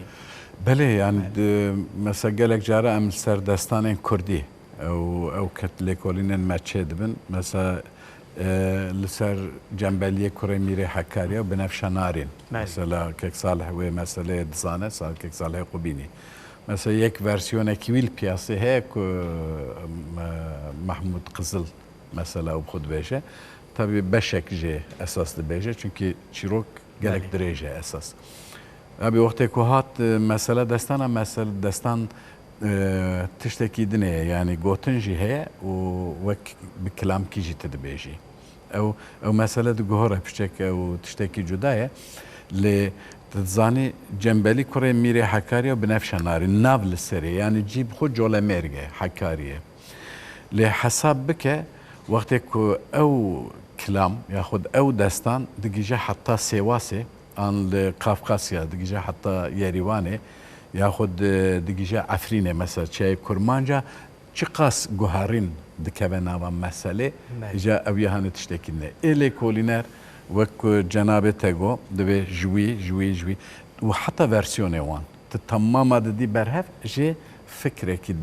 Belê, yani, Belê. di, mesela gelek cara em li ser destanên kurdî, ew, ew ket lêkolînên me çê dibin. Mesela, e, li ser Cembeliyê Kurê Mîrê Hekarî û Binefşe Narîn. Belê. Mesela Kek Salih wê meseleyê dizane, Sal-, Kek Salihê Qubînî. Mesela yek versiyonekî wî li piyasê heye ku, e, Mehmûd Qizil mesela û bi xwe dibêje. Tabî beşek jê esas dibêje, çunkî çîrok gelek Belê. dirêj e esas. Abi wextê ku hat, e, mesele destana, mesele destan, e, tiştekî din e, yani gotin jî heye û wek bi kilamkî jî tu dibêjî. Ew, ew mesele diguhore piçek ew tiştekî cuda ye. Lê tu dizanî Cembelî kurê Mîrê Hekarî û Binefşe Narîn nav li serê, yani cî bi xwe Colemêrg e, Hekarî ye. Lê hesab bike, wextê ku ew kilam, yaxud ew destan digije heta Sêwasê, an li Kafkasya digije heta Yerîwanê, yaxud, e, digije Efrînê, mesela çiyayê Kurmanca, çiqas guherîn dikeve nava meselê, Belê. îca ew yê hanê tiştekî ne. Ê lêkolîner, wek ku cenabê te got, divê ji wî, ji wî, ji wî û heta versiyonê wan. Tu temama didî berhev, jê fikrekî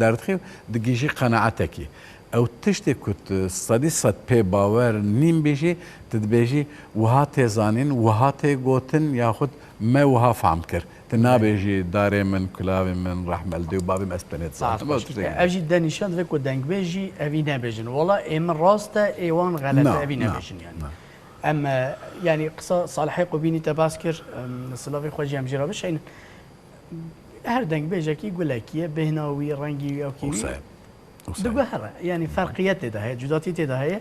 derdixî û digihîjî qenaetekî. Ew tiştê ku tu sedî sed pê bawer nîn bî jî, tu dibêjî, wiha tê zanîn, wiha tê gotin, yaxud me wiha fehm kir. Tu nabêjî, darê min, kulavê min, rehme li dê û bavê min, ez penê dizanim. Saet xweş. Ev jî de nîşan dide ku dengbêj jî evî nebêjin. Wela ê min rast e, ê wan xelet e, evî nebêjin yani. Em, e, yanî qisa Salihê Qubînî te behs kir, em, silavê xwe jî em jê re bişeynin. Her dengbêjekî gulekî ye, bêhna wî, rengî wî, ewkî wî diguhere. Yanî ferqiyet tê de heye, cudatî tê de heye.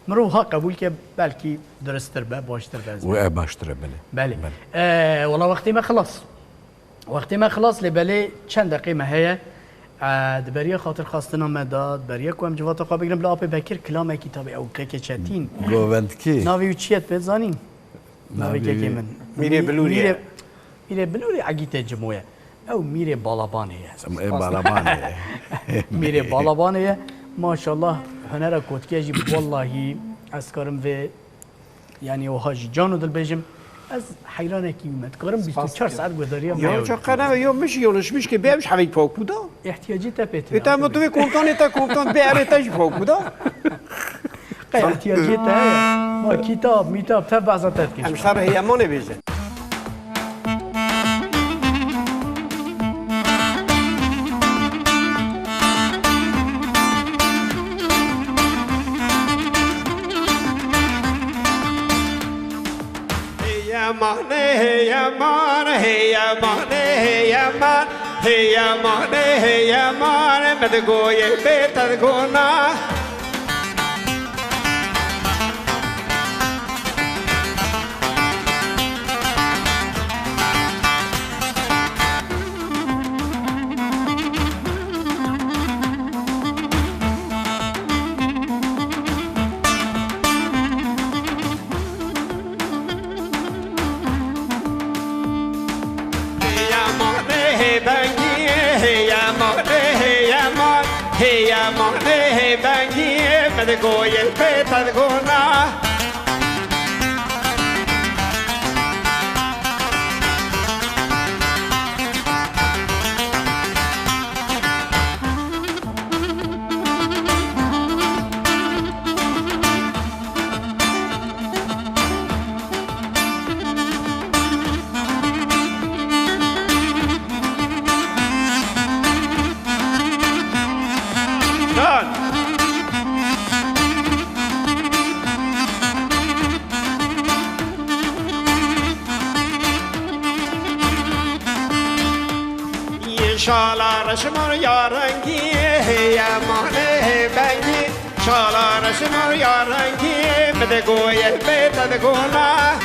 Mirov ha qebûl ke belkî duristtir be, baştir be. Wê e baştir e, belê. Belê. Belê. E, wela wextê me xilas. Wextê me xilas lê belê çend deqê me heye. E, di beriya xatirxwestina me de, di beriya ku em civata xwe bigirin bila Apê Bekir kilamekî tabî ew kekê çetîn. Govendkî. Navê wî çi ye, tu pê zanîn? Navê kekê min. Mîrê Bilûrî ye. Mîrê, Mîrê Bilûrî Egîtê Cimo ye. Ew Mîrê Balabanê ye. Em ê Balabanê ye. Mîrê Balabanê ye. Maşallah, hunera kotikê jî wellahî ez karim vê Yanî wiha jî can û dil bêjim, ez heyranekî wî me. Dikarim bîst û çar saet guhdariya me. Ya çaqa ne, yo min jî yonişmiş ki bê em ji hevî pok bû da. Îhtiyacî te pê tê. Ê te min tu vê komutanê te komutan bê erê te jî pok bû da. Qey îhtiyacî te heye. Ma kitab, mîtab, te behsa te dikir. Em şer heyemanê bêjin. Hêyemanê hêyeman, hêyemanê hêyeman, hêyemanê hêyeman, min digoyê bê te digona. Hêyemanê hêbengî, hêyemanê hêyeman, hêyemanê hêbengî, min digoyê pê te digona. Şala reşmo ya rengî, hêyemanê hêbengî. Şala reşmo ya rengî, min digoyê bê te digona.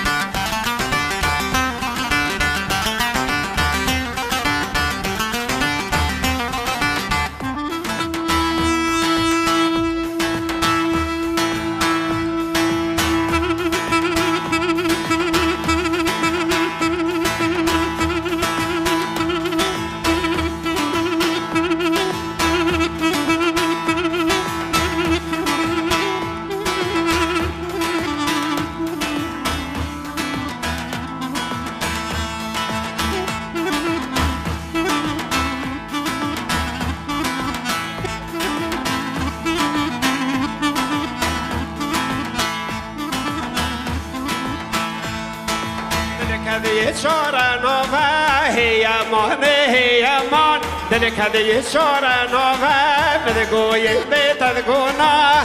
Dilkevî çare nave, hêyemanê hêyeman. Dilkevî çare nave, min digoyê bê te digona.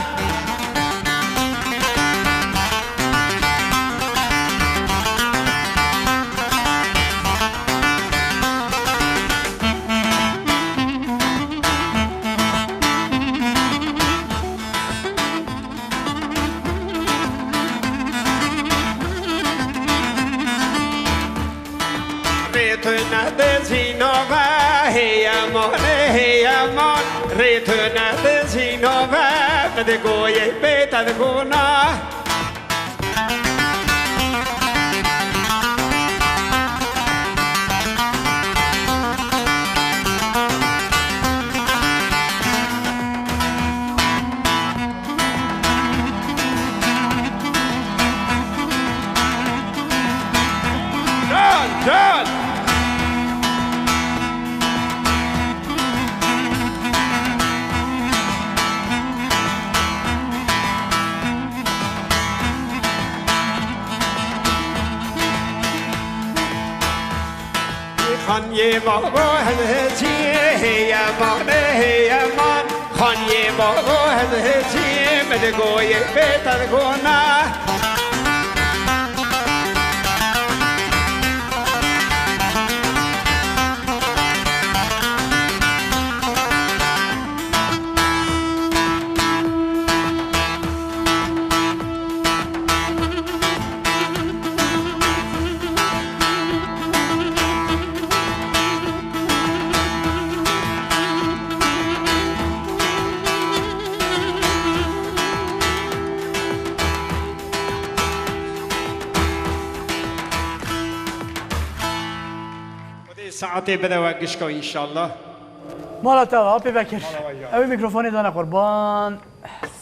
Rê tune dizînove, hêyemanê hêyeman. Rê tune dizînove, min digoyê bê te digona. Can, can! Xanyê babo hezheciyê heye mane heye man. Xanyê babo hezheciyê min goyê bê tergona. Xwedê saetê bide we gişko înşallah. Mala te ava, Apê Bekir. Mala we ya. Ew ê mîkrofonê dane qurban.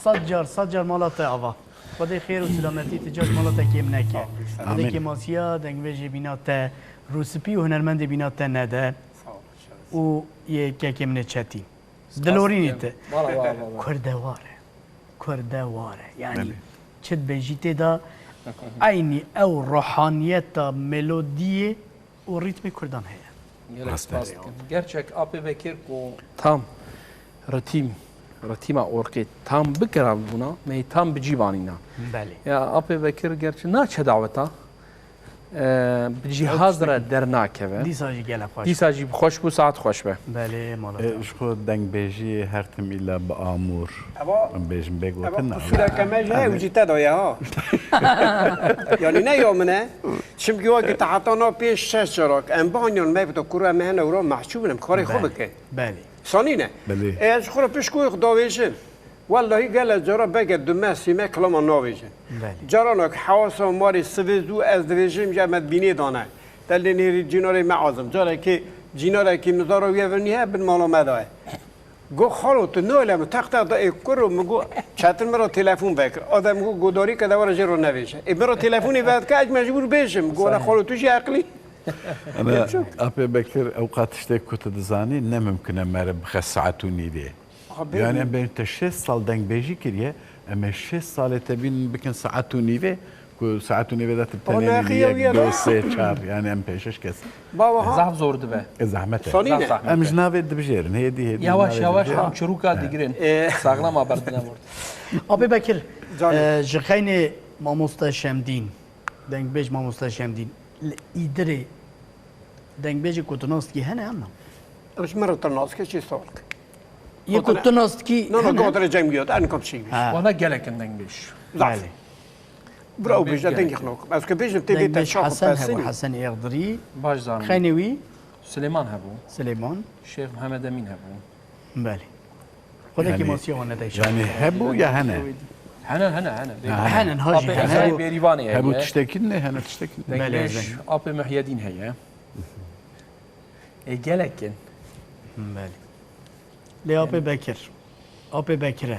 Sed car, sed car mala te ava. Xwedê xêr û silametî tu car mala te kêm neke. Sağ ol, sen. Xwedê Amîn. Kêmasiya dengbêjê bîna te rûspî û hunermendê bîna te nede. Sağ ol, şeref. Û yê kekê min ê çetîn. Spas Dilorînî dikim. Te. Mala we ava. Kurdewar e. Kurdewar e. Yani Belê. Çi dibêjî tê de eynî ew ruhaniyeta melodiyê û rîtmê kurdan heye. Gelek Rast e. Spas dikim. Gerçek Apê Bekir ku tam ritîm, ritîma orqê tam bikiran bûna, me tam bi cî vanîna. Belê. Ya Apê Bekir gerçi naçe daweta, e, bi cîhaz re dernakeve. Dîsa jî gelek xweş. Dîsa jî xweş bû, saet xweş be. Belê, mala E, te. Ji xwe dengbêjiyê her tim îla bi amûr. Eva, Em bêjin bê eva gotin, qusûreke me ji heye û jî te daye ha. Yanî ne ya min e. Çimkî wekî te heta na pênc şeş carak em bihaniyan me bide kuro em hene û ra mehcûb in, em karê xwe Belê. Bikin. Belê. Sanî ne. Belê. E, ez ji xwe re pişt ku davêjim. Wellahî gelek cara bege du me sî me kilama navêjin. Belê. Carana ki hewasa marê sivê zû ez divêjim ya me bînê dane. Te lê nêrî cînarê me azim. Carekê cînarekî min zara wî ev nîhe bin mala me daye. Go xalo tu nolê min teq teq da ê kuro min go çetin min ra telefon vekir. Adem go godarî ke de were jê ro nevêje. Ê min ra telefonê vedike ez mecbûr bêjim. Go le Sahî. Xalo tu jî eqlî. Ana, Apê Bekir, ew qat tiştê ku tu dizanî, ne mimkun e mere bixe saet û nîvê. Aha, bê- Yani em bên te şêst sal dengbêjî kiriye, em ê şêst salê te bîn bikin saet û nîvê, ku saet û nîvê de tu Ama tenê nexî yek, yew yere. Du, sê, çar, yani em pêşeş kes. Baba ha. Zaf zor dibe. E, zahmet e. Sanî Zaf ne? Zahmet Em e. Ji navê dibijêrin, hêdî, hêdî Yavaş navê yavaş dibijêrin. Em çirûka Ha. digirin. E. Saxlama berdine vurt. Apê Bekir, Canım. E, ji xeynê mamoste Şemdîn, dengbêj mamoste Şemdîn, li Îdirê dengbêjê ku tu nas dikî hene em ne? Ew ji min re te nas dike çi sawal dike? Yê ku tu nas dikî No, no, hene? Gotere cem giyo, en kom şey. Ha. Wana gelek in dengbêj. Zaf. Belê. Bira ew Dengbêj bêje gelek dengê in. Xwe nakim. Ez ke bêjim tê bê te Dengbêj çax û Hesen pesî hebû, ne. Hesen Êxdirî. Baş zanî. Xeynê wî? Silêman hebû. Silêman. Şêx Mihemed Emîn hebû. Belê. Xwedekî Yani, masiya wan nedeyşe. Yani hebû ya hene? Hene, hene, hene. Ha, hene. Henen, ha jî Apê hene. Ezayê Bêrîvanê heye. Hebû tiştekî ne, hene tiştekî ne. Belê, Dengbêj ezayê. Apê Mihyedîn heye. Ê gelek in. Belê. Lê Apê Bekir. Apê Bekir e.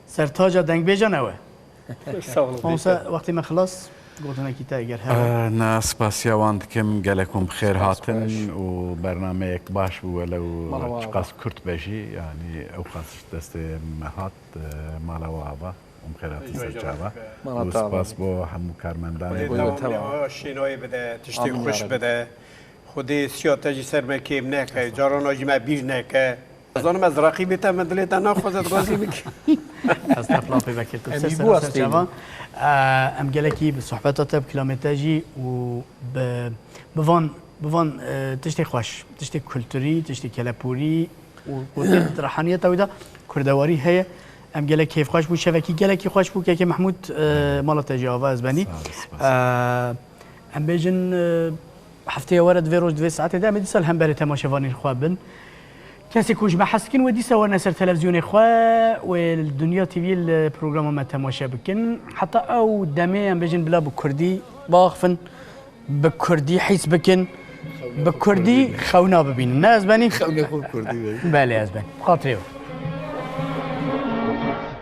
Sertaca dengbêjan ew e. Sağ olun. Onsa wextê me xilas, gotinekî te eger hebe. Eh, na, spasiya wan dikim, gelek hûn bi xêr Spas hatin xweş. Û bernameyek baş bû welew Merhaba. Çiqas kurt be jî, yani ew qas destê me hat, eh, mala we ava. Hûn bi xêr hatin ser çava. Mala Û te ava. Spas bo hemû karmendanê. Xwedê Buyurun, dewamê tamam. Şênoyê bide, tiştê Amin ya xweş Rabbi. Bide. Xwedê siya te jî ser me kêm neke, carana jî me bîr neke. Ez zanim ez reqîbê te, min dilê te naxwaze, dixwazî bikî. Ez tefla pê vekirtim. Em Ser ê ser ser biwestînin. Çavan. Em gelekî bi sohbeta te, bi kilamê te jî û bi, bi van, bi van, e, tiştê xweş, tiştê kulturî, tiştê kelepûrî û gotin di rehaniyeta wî de kurdewarî heye. Em gelek kêfxweş bû, şevekî gelekî xweş bû. Kekê Mehmûd, e, mala te jî ava ez benî. Sağ ol, spas. E, Em bêjin, e, hefteya were di vê roj, di vê saetê de em ê dîsa li hemberê temaşevanên xwe bin. Kesê ku ji me hez dikin, wê dîsa werine ser televîzyonê xwe, wê li Dinya T V li programa me temaşe bikin. Heta ew demê em bêjin bila bi kurdî biaxifin, bi kurdî hîs bikin, bi kurdî xewna bibînin. Ne ez benî? Xewnê xwe bi kurdî bibînin. Belê, ez benî. Bi xatirê we.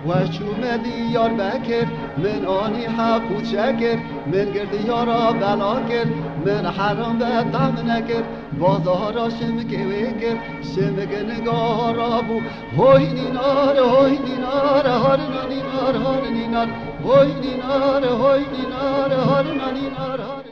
Weş çûme Diyarbekir, min anî heq û çekir, min girdiyara bela kir, min heram ve tehm nekir, bazara şimkê wê kir, şimk nigara bû. Hoy nînar, hoy nînar, har na nînar, har nînar. Hoy nînar, hoy nînar, har na nînar, har